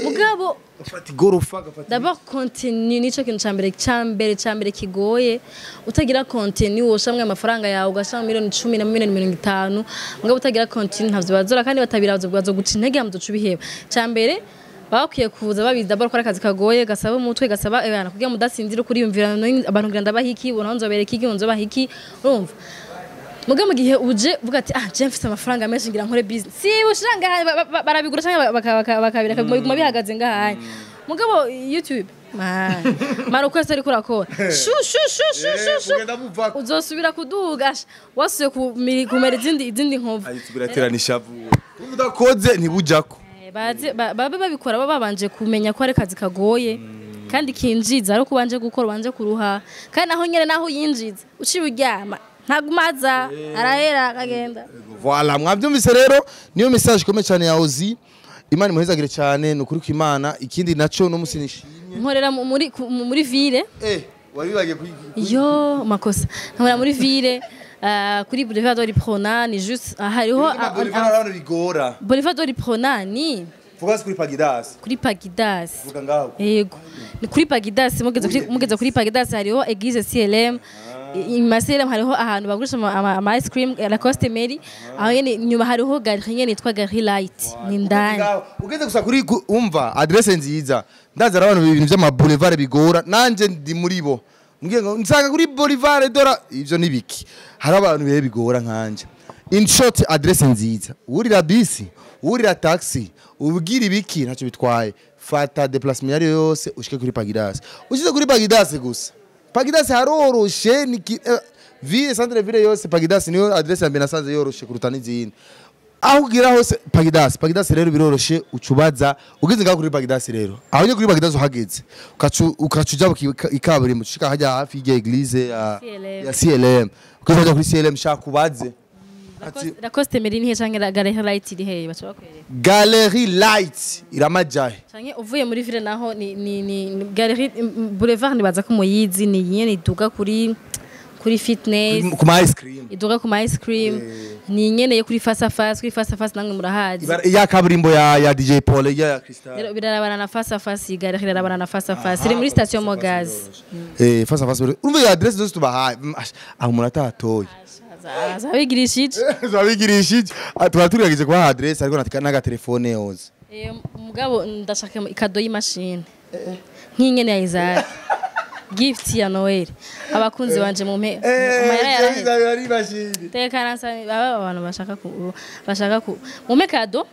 Mugabo Gafata igorofa, gafata d'abord contenu nico kintu cambere cambere cambere kigoye. Utagira contenu, woshamwe amafaranga yawe ugasanga miliyoni 10 na miliyoni 50, mugabo utagira contenu ntavyo bazora, kandi batabirazo bazo guca intege, hamuzoca ubiheba. Cambere bakwiye kuza babizi d'abord ko ari akazi kagoye, gasaba umutwe, gasaba ebana kugira mudasinzira, kuriyumvira abantu ngira ndabaha iki, ubona nzobereka iki, nzobaha iki, urumva? Muga mu gihe uje uvuga ati: "Ah, je mfise amafaranga menshi, ngira nkore business," si ushira ngaha, barabigura canke bakabireka biguma bihagaze ngaha. Mugabo YouTube, man, mara ukwezi ariko urakora shu shu shu shu shu shu, Ugenda muvako. Uzosubira kuduga, asha, wasubiye kumera izindi nkovu. Biraterana ishavu, udakoze ntibujako. Baze babe babikora baba babanje kumenya ko ari akazi kagoye kandi kinjiza, ariko ubanje gukora, ubanje kuruha, kandi naho nyene naho yinjiza uciye uryama ntagumaza, arahera akagenda. Voilà, mwabyumvise rero, niyo message ikomeye cyane ya Ozi. Imana imuhezagire cyane, ni ukuri kw'Imana. Ikindi naco no musi nishimye. Nkorera muri ville. Wari wibagiye. Yo makosa, nkorera muri ville, kuri boulevard de l'Uprona, ni juste hariho Boulevard bigora. Boulevard de l'Uprona ni Vuga kuri Pagidas. Kuri Pagidas. Vuga ngaho. Yego, ni kuri Pagidas. Mugeze kuri Pagidas hariho église CLM. Inyuma ya CLM hariho ahantu bagurisha ama ice cream Lacoste Mary. Aho nyene inyuma hariho galerie nyene yitwa Galerie Light, ni ndani. Ngaho ugeze gusa kuri umva adresse nziza. Ndaza abantu ibintu by'ama boulevard bigora, nanje ndi muri bo. Mbwiye ngo nsanga kuri boulevard dora ivyo nibiki, hari abantu bihe bigora nkanje. In short, adresse nziza, urira bisi, urira taxi, ubwira ibiki, ntacyo bitwaye. Fata déplacement yari yose ushike kuri Pagidas. Ushize kuri Pagidas gusa, Pagidas haroroshe, ni ville, centre ville yose. Pagidas niyo adresse ya mbere nasanze yoroshe kuruta n'izindi. Aho ugira hose Pagidas, Pagidas rero biroroshe, ucubaza ugeze ngaho kuri Pagidas. Rero aho nyine kuri Pagidas uhageze, ukacu uja ikaburimbo, ushika hajya hafi y'irya église ya CLM. Ya CLM. Ukaza kuri CLM, shaka ubaze. Ati, Lacoste Mary ni he canke la Galerie Light iri he, baca bakwereka. Galerie Light iramajahe? Canke uvuye muri ville naho ni Galerie Boulevard, nibaza ko muyizi, ni nyene iduga kuri fitness. Ku ma ice cream. Iduga ku ma ice cream, ni nyene yo kuri face à face, kuri face à face namwe murahazi. Ya kaburimbo ya DJ Paul, ya Crystal. Rero birarabana na face à face, iyi galerie irarabana na face à face, iri muri station Mogaz. Face à face, urumva iyo adresse zose tubahaye, aho umuntu atatoye Zabigirishije. Zabigirishije. Tuba tugerageje kubaha adresse, ariko n'agatelefone yose. Mugabo ndashaka ikado y'imashini nk'inyene ya Isaac, gift ya Noel. Abakunzi banje mumpe amahera yaraheze. Tekana nsa aba abantu bashaka ku mumpe kado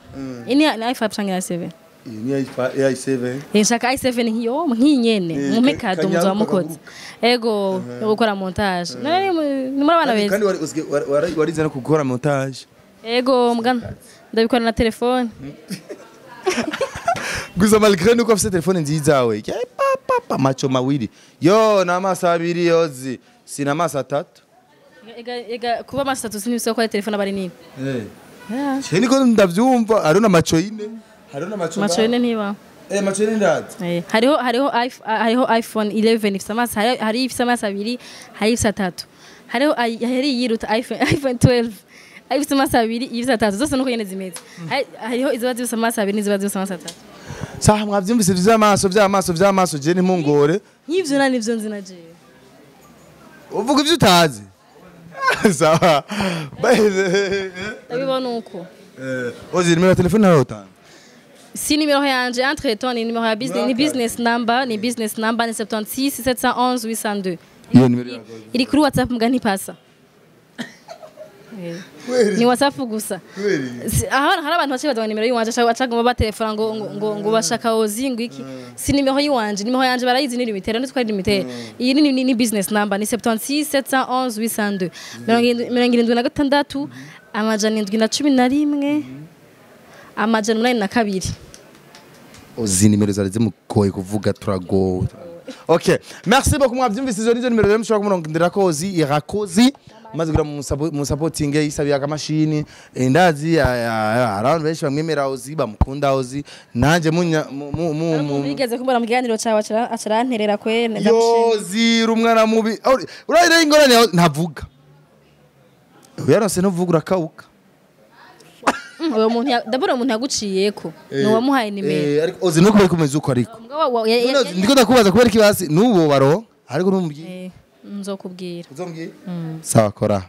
ini ni i5 canke i7. Iyo ni i7. Nshaka i7 nkiyo nk'inyene, mumpe kado. Kanyaruka. Muzoba mukoze ego yo gukora montage. None ni muri abana beza. Kandi warize no gukora montage. Ego, mugana ndabikora na telefone. Gusa malgré nuko afise telefone nziza, we ya pa pa pa, macho mawili yo n'amaso abiri yozi, sina amaso atatu. Ega kuba amaso atatu sinibisaba ko ari telefone aba ari nini. Yeah. Je niko ndavyumva, hariho na macho ine, hariho na macho. Macho ine ntiba. Macho ine ndazi. Hariho iPhone 11 ifise amaso, hari ifise amaso abiri, hari ifise atatu. Hariho hari iyiruta iPhone 12. Hari ifise amaso abiri, ifise atatu, zose nuko nyene zimeze. Hariho iziba zifise amaso abiri n'iziba zifise amaso atatu. Saha mwavyumvise vy'amaso vy'amaso vy'amaso, je ntimungore. Nk'ivyo na nivyo nzi na jewe. Uvuga ivyo utazi, sawa. Bye. Ndabibona uko. Ozi, nimero ya telefone nayo utanga? Si nimero yanje, entre temps ni nimero ya business, ni business number, ni 76 711 802. Iyo nimero yawe. Iri kuri WhatsApp, mbwa ntipasa. Ni WhatsApp gusa. Aho hari abantu baciye baza ngo nimero yiwanje, bacagomba batelefona ngo bashaka Ozi, ngo iki. Si nimero yiwanje, nimero yanje barayizi, ni limité, ntitwari limité. Iyi ni business number, ni 76 711 802, 76 711 802. Ozi, nimero zari zimugoye kuvuga, turagowe. Okay, merci beaucoup. Mwavyumvise, izo nizo nimero rero mushobora kumurondera kozi irakozi maze kugira mu supporting yisabiye akamashini. Ndazi hari abantu benshi bamwemera Ozi, bamukunda Ozi, nanje munya mu Bigeze kumbura mu kiganiro cyawe acaranterera kwene, ndamushimira. Yozira umwana mubi. Urarira ingorane yawe ntavuga, uyaronse ntuvuga, urakawuka. Uwo muntu ndabona umuntu yaguciyeko ni uwamuhaye nimero. Ariko Ozi nuko bari kumeze uko, ariko Mugabo None ndiko ndakubaza kubera ikibasi n'ubu baro, ariko ntumubwiye. Nzokubwira. Uzombwiye? Sawa, kora.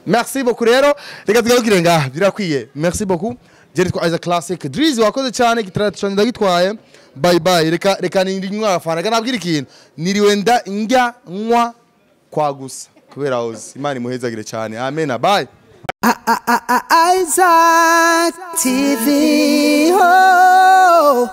Merci beaucoup rero. Reka tugarukire ngaha, birakwiye. Merci beaucoup. Je nitwa Isaac Classic. Drizzy, wakoze cyane, gitara ndagitwaye. Bye bye. Reka nindi nywa afana. Reka nabwira ikintu. Niriwe nda njya nywa kwa gusa kubera Ozi. Imana imuhezagire cyane. Amen. Bye. Isaac TV. Oh.